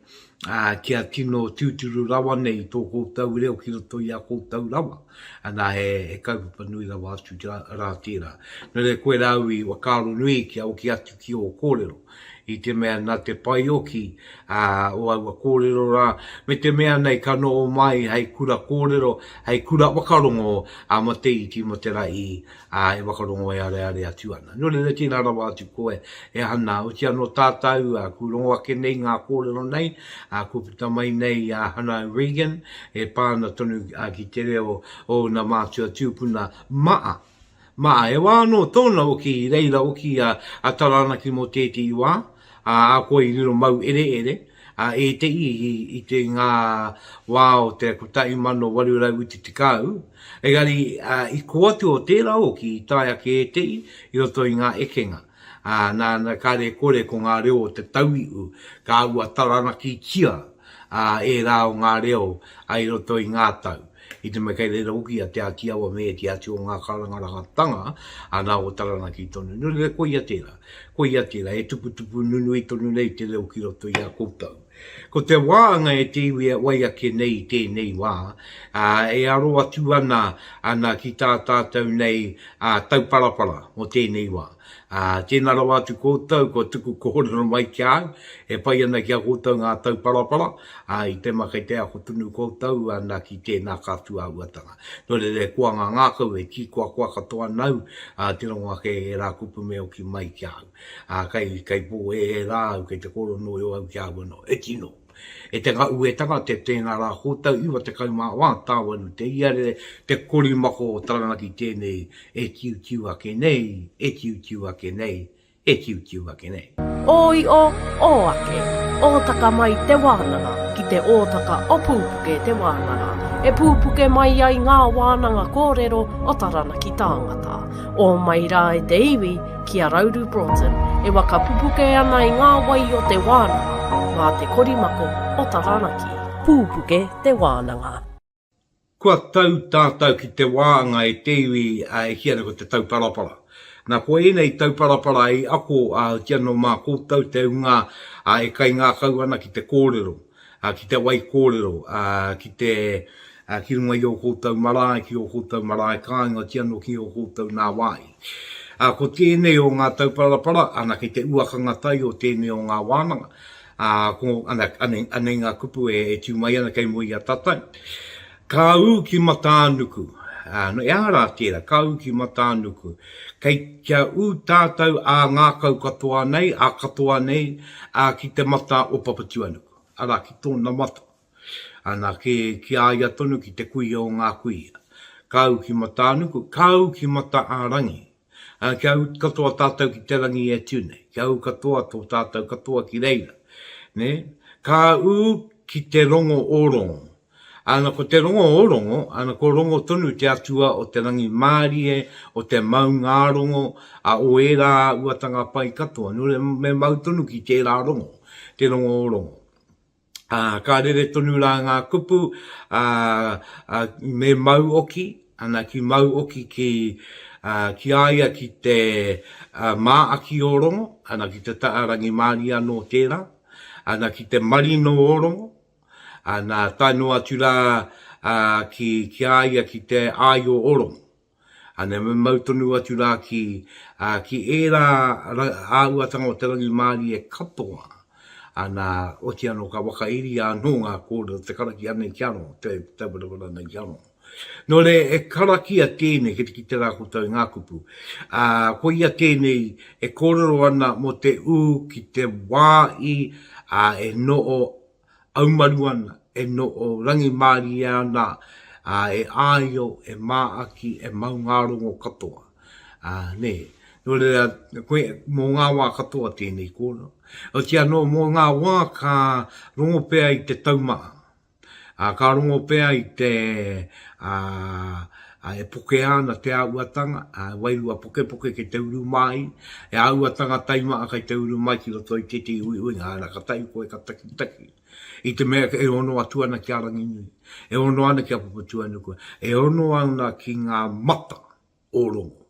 Speaker 2: kia tino tūturu rawa nei tō koutou reo ki roto i a koutou rawa. Ana he kaupapa nui rawa atu rā tērā. Nō reira koe rā au i whakaaro nui kia oki atu ki ō kōrero, i te mea nā te pai oki o aua kōrero rā, me te mea nei ka noho mai hei kura kōrero, hei kura whakarongo a ma te iti ma te rahi ā, e whakarongo e areare atu ana. Nō reira, tēnā rawa atu koe e Hana, otirā nō tātou, ā, ku rongo ake nei ngā kōrero nei, ā, kua puta mai nei a Hana Regan, e pā ana tonu ki te reo o ōna mātua tūpuna maa. Maa, he wā anō tōna hoki i reira hoki a Taranaki mō tētehi wā, ā, ahakoa i riro mau ereere, ā, ētehi i te ngā wā o te 1880, engari, ā, i kō atu o tērā hoki i tae ake ētehi i roto i ngā ekenga, ā, nā, nā, kāre e kore ko ngā reo o te tauihu ka ua taranakitia, ā, ērā o ngā reo, ā, i roto i ngā tau. I te mea kei reira hoki a Te Āti Awa me ētehi atu o ngā karangarangatanga, ā, nā o Taranaki tonu. Nō reira, koia tērā. Koia tērā, e tuputupu nunui tonu nei te reo ki roto i a koutou. Ko te wānga e te iwi e wai ake nei i tēnei wā, ā, e aro atu ana, ana ki tā tātou nei, ā, tauparapara mō tēnei wā. Ā, tēnā rawa atu koutou kua tuku kōrero mai ki a au, e pai ana ki a koutou ngā tauparapara, ā, i te ma kei te ako tonu koutou ana ki tēnā kātū āhuatanga. Nō reira e koa ngā ngākau, e tīkoakoa katoa ana au, ā, te rongo ake ērā kupu me oki mai ki a au. Ā, kei, kei pōhēhē rā au, kei te kōrero noio au ki a au anō. E tino! E te ngauetanga te tēnā rā koutou, 94 tāwaru te iarere, te korimako o Taranaki tēnei e tiutiu ake nei, e tiutiu ake nei, e tiutiu ake nei.
Speaker 1: Ō io, ō ake, ōtaka mai te wānanga ki te ōtaka o Pūpuke te wānanga, e pūpuke mai ai ngā wānanga kōrero o Taranaki tāngata. Ō mai rā e te iwi ki a Rauru Broughton e waka pupuke ana i ngā wai o te wānanga mā te korimako o Taranaki. Pūpuke te wānanga.
Speaker 2: Kua tau tātou ki te wāanga e te iwi e kī ana ko te tauparapara. Nā, ko ēnei tauparapara i ako ki anō mā koutou te hunga e kaingākau ana ki te kōrero, ki te wai kōrero, ki te, ki runga i ō koutou marae, ki ō koutou marae kāinga, oti anō ki ō koutou nā wāhi. Ko tēnei o ngā tauparapara, ana, kei te uakanga tai o tēnei o ngā wānanga, Ā, ko, ana, anei, anei ngā kupu e, e tū mai ana kei mua i a tātou. Ka ū ki Matānuku. Ā, no, e aha rā tērā, ka ū ki Matānuku. Kei, kia ū tātou ā ngākau katoa nei, ā katoa nei, ā, ki te mata o Papatūānuku. Arā, ki tōna mata. Ana, ki, ki a ia tonu, ki te kuia o ngā kuia. Ka ū ki Matānuku, ka ū ki Mata-ā-rangi. Ā, kia ū katoa tātou ki te rangi e tū nei, kia ū katoa tō tātou katoa ki reira, nē? Ka ū ki te rongo o rongo. Ana ko te rongo o Rongo, ana ko Rongo tonu te atua o te rangimārie, o te maungārongo, a o ērā uatanga pai katoa. Nō reira, me mau tonu ki tērā rongo, te rongo o Rongo. Ā, ka rere tonu rā ngā kupu, ā, ā, me mau oki, ana ki mau oki ki, ā, ki a ia ki te, ā, māaki o Rongo, ana ki te taha rangimārie anō tērā, ana ki te marino o Rongo, Ana, tae noa atu rā ki, ki a ia ki te āio o Rongo. Ana, me mau tonu atu rā ki, ki ērā āhuatanga o te rangimārie katoa. Ana, oti anō ka whakairia anō ngā kōrero, te karakia nei ki a Rongo, te tauwerawera nei ki a Rongo. Nō reira, e karakia tēnei, kei te kite rā koutou i ngā kupu, ā, koia tēnei e kōrero ana mō te ū ki te wā i, ā, e noho aumaru ana, e noho rangimārie ana, ā, e āio, e māaki, e maungārongo katoa. Ā, nē. Nō reira, koe, mō ngā wā katoa tēnei kōrero. Otirā anō, mō ngā wā ka rongo pea i te taumaha, Ā, ka rongo pea i te, ā, ā, e pokea ana te āhuatanga, ā, wairua pokepoke kei te uru mai, e āhuatanga taimaha kei te uru mai ki roto i tētehi uiuinga, āna, ka tahi koe ka takitaki i te mea e ono atu ana ki a Ranginui, e ono ana ki a Papatūānuku, e ono ana ki ngā mata o Rongo,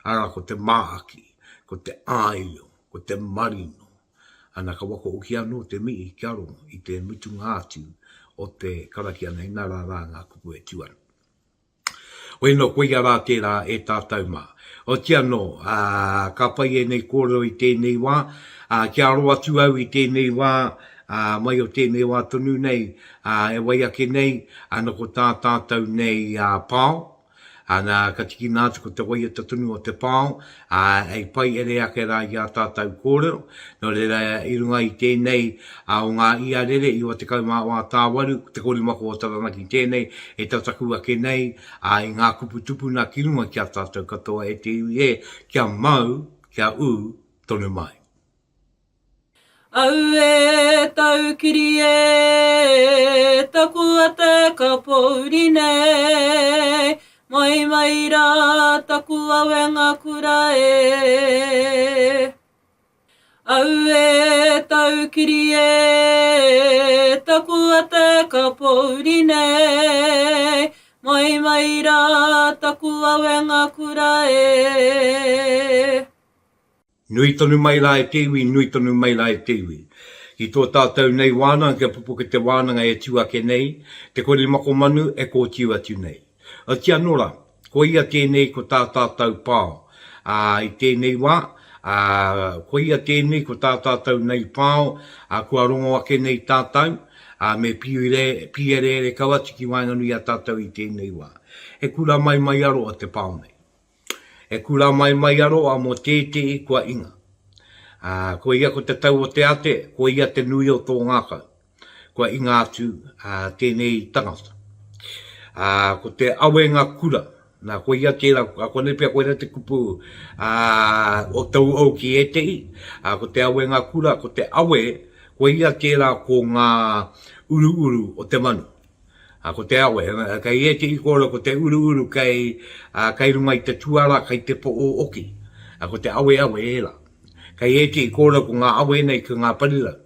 Speaker 2: arā, ko te māhaki, ko te āio, ko te marino. Ana, ka wakahoki anō te mihi ki a Rongo i te mutunga atu o te karakia nei, nā rā rā ngā kupu e tū ana. Wēnō, koia rā tērā e tātou mā. Oti anō, ā, ka pai ēnei kōrero i tēnei wā, ā, kia aro atu au i tēnei wā, ā, mai o tēnei wā tonu nei, ā, e wai ake nei, ana ko tā tātou nei, ā, pao, Ana, ka tikina atu ko te waiata tonu o te pao, ā, hei pai ere ake rā i ā tātou kōrero. Nō reira, i runga i tēnei o ngā iarere 94 tāwaru, ko te korimako o Taranaki tēnei e tataku ake nei, ā, i ngā kupu tupuna ki runga ki a tātou katoa e te iwi e, kia mau, kia ū tonu mai.
Speaker 1: Auē taukiri e, taku ate ka pōuri nei, Moe mai rā taku awenga kura e. Auē taukiri e, taku ate ka pōuri nei, Moe mai rā taku awenga kura e.
Speaker 2: Nui tonu mai rā e te iwi, nui tonu mai rā e te iwi. Ki tō tātou nei wānanga, kia pupuke te wānanga e tū ake nei, te korimako manu e kōtiu atu nei. Otiia anō rā, koia tēnei ko tā tātou pao, ā, i tēnei wā, ā, koia tēnei ko tā tātou nei pao, ā, kua rongo ake nei tātou, ā, me pīre, pīereere kau atu ki waenganui i a tātou i tēnei wā. He kura maimaiaroa te pao nei. He kura maimaiaroa mō tētehi kua inga. Ā, ko ia ko te tau o te ate, ko ia te nui o tō ngākau. Kua inga atu ā, tēnei tangata. Ā, ko te awenga kura, nā, ko ia tērā, konei pea koirā te kupu ā, o tauou ki ētehi, ā, ko te awenga kura, ko te awe, ko ia tērā ko ngā uruuru o te manu. Ā, ko te awe, kei ētehi kōrero ko te uruuru kei, ā, kei runga i te tuara, kei te po'o oki. Ā, ko te aweawe ērā. Kei ētehi kōrero ko ngā awe nei ko ngā parirau.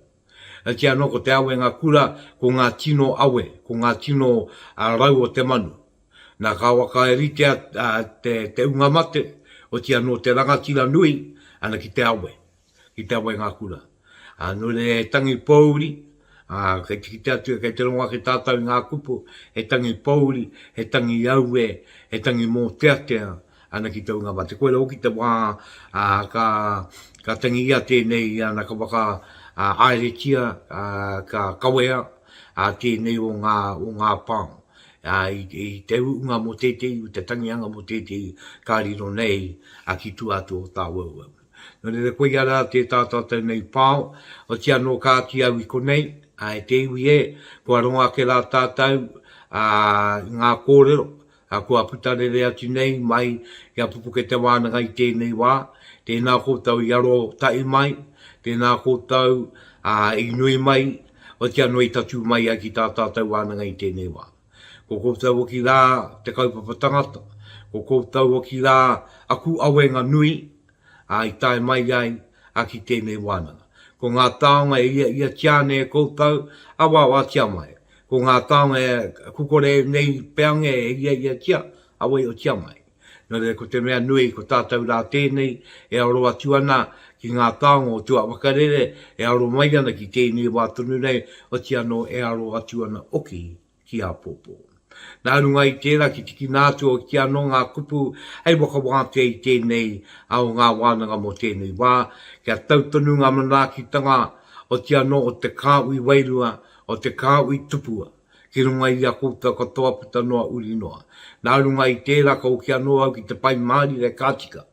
Speaker 2: Heoti anō ko te awenga kura, ko ngā tino awe, ko ngā tino rau o te manu. Nā, ka whakaritea te, te unga mate, oti anō te rangatira nui, ana ki te awe. ki te awa i ngā kura. Ā, nō reira he tangi pōuri, ā, kei te kite atu, kei te rongo ake tātou i ngā kupu, he tangi pōuri, he tangi aue, he tangi mōteatea ana ki te hunga mate. Koira hoki te wā, ā, ka, ka tangi ia tēnei, ana ka whaka, ā, aeretia, ā, ka kawea, ā, tēnei o ngā, o ngā pao. Ā, i, i te ūnga mō tētehi, i te tangihanga mō tētehi, ka riro nei, ā, ki tua atu o tāwauwau. Nō reira, koia rā tē tā tātou nei pao, otirā anō kāti au i konei, ā, e te iwi e, kua rongo ake rā tātou, ā, i ngā kōrero, ā, kua puta rere atu nei mai i a Pupuke Te Wānanga i tēnei wā, tēnā koutou i aro tahi mai, tēnā koutou, ā, i nui mai, otirā anō i tatū mai ai ki tā tātou wānanga i tēnei wā. Ko koutou hoki rā te kaupapa tangata, ko koutou hoki rā aku awenga nui, ā, i tae mai ai a ki tēnei wānanga. Ko ngā taonga e iaia ana e koutou, awaawatia mai. Ko ngā taonga e kukore nei peange e hiahiatia, awaiotia mai. Nō reira, ko te mea nui, ko tātou rā tēnei e aro atu ana ki ngā taonga o tua whakarere, e aro mai ana ki tēnei wā tonu nei, oti anō e aro atu ana oki ki āpōpō. Nā runga i tērā, ki tikina atu hoki anō ngā kupu hei whakawātea i tēnei o ngā wānanga mō tēnei wā, kia tau tonu ngā manaakitanga, oti anō o te kāhui wairua, o te kāhui tupua, ki runga i a koutou katoa puta noa uri noa. Nā runga i tērā ka hoki anō au ki te Pai Mārire ka tika.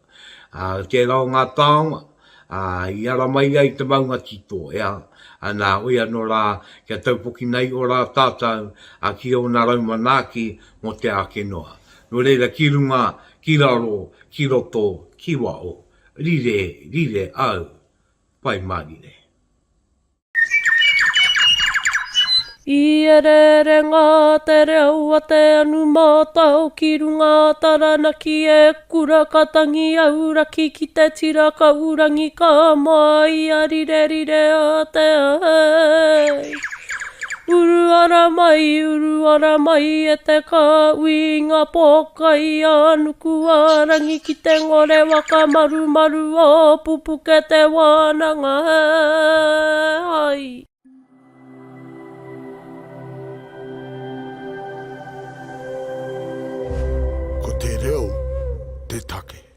Speaker 2: Ā, tērā o ngā taonga, ā, i ara mai ai te maunga tito, ea, ana, oi anō rā, kia taupokina iho rā tātou, ā, ki ōna rau manaaki mō te ake noa. Nō reira, ki runga, ki raro, ki roto, ki waho, rire, rire au, Pai Mārire.
Speaker 1: I ereere ngā te reo a te anu mātao ki runga a Taranaki e kura ka tangi auraki ki te tira ka urangi ka moa i a rire rire a te ai. Uru ara mai, uru ara mai e te kāhui i ngā pōkai a nuku a rangi ki te ngore waka marumaru o Pupuke te wānanga hai.
Speaker 11: Ko te reo te take.